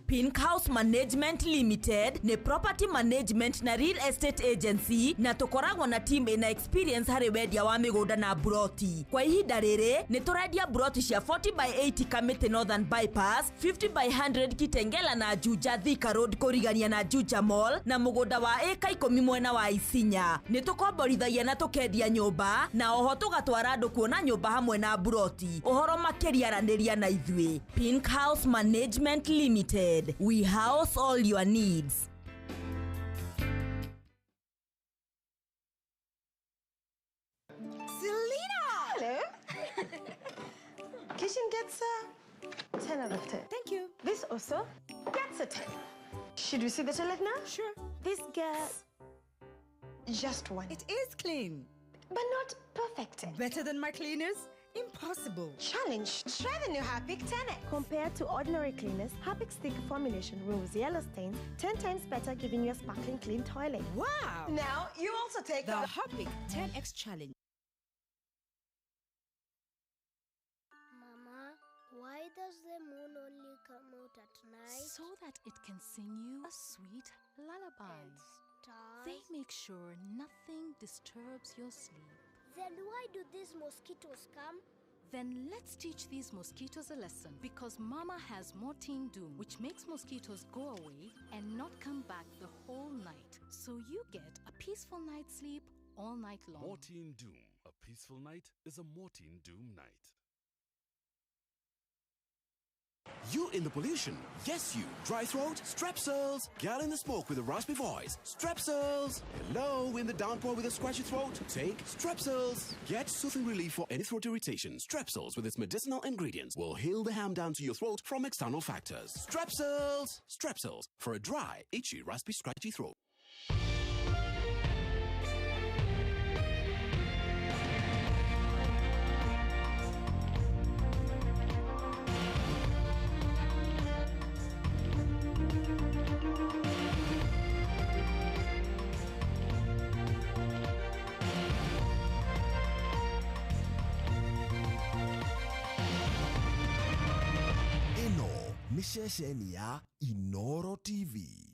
Pink House Management Limited ni property management na real estate agency na tukoragwo na team ina experience harĩ wendia wa mĩgũnda na buroti. Kwa ihinda rĩrĩ nĩ tũrendia buroti cia 40 by 80 Kamiti Northern Bypass, 50 by 100 Kitengela na Juja Thika Road kũrigania na Juja Mall na mũgũnda wa ĩka 10 mwena wa Isinya. Nĩ tũkomborithagia na tũkendia nyũmba na oho tũgatwara andũ kuona nyũmba hamwe na buroti. Ũhoro makĩria aranĩria na ithuĩ. Pink House Management Limited. We house all your needs. Selena! Hello. Kitchen gets a 10 out of 10. Thank you. This also gets a 10. Should we see the toilet now? Sure. This gets just one. It is clean. But not perfect. Better than my cleaners? Impossible. Challenge. Try the new Harpic 10X. Compared to ordinary cleaners, Harpic's thick formulation removes yellow stains 10 times better, giving you a sparkling clean toilet. Wow! Now you also take the Harpic 10X challenge. Mama, why does the moon only come out at night? So that it can sing you a sweet lullaby. And stars. They make sure nothing disturbs your sleep. Then why do these mosquitoes come? Then let's teach these mosquitoes a lesson, because Mama has Mortein Doom, which makes mosquitoes go away and not come back the whole night. So you get a peaceful night's sleep all night long. Mortein Doom. A peaceful night is a Mortein Doom night. You in the pollution? Yes, you. Dry throat? Strepsils. Girl in the smoke with a raspy voice? Strepsils. Hello, in the downpour with a scratchy throat? Take Strepsils. Get soothing relief for any throat irritation. Strepsils, with its medicinal ingredients, will heal the harm down to your throat from external factors. Strepsils. Strepsils. For a dry, itchy, raspy, scratchy throat. Ceceni ya Inoro TV.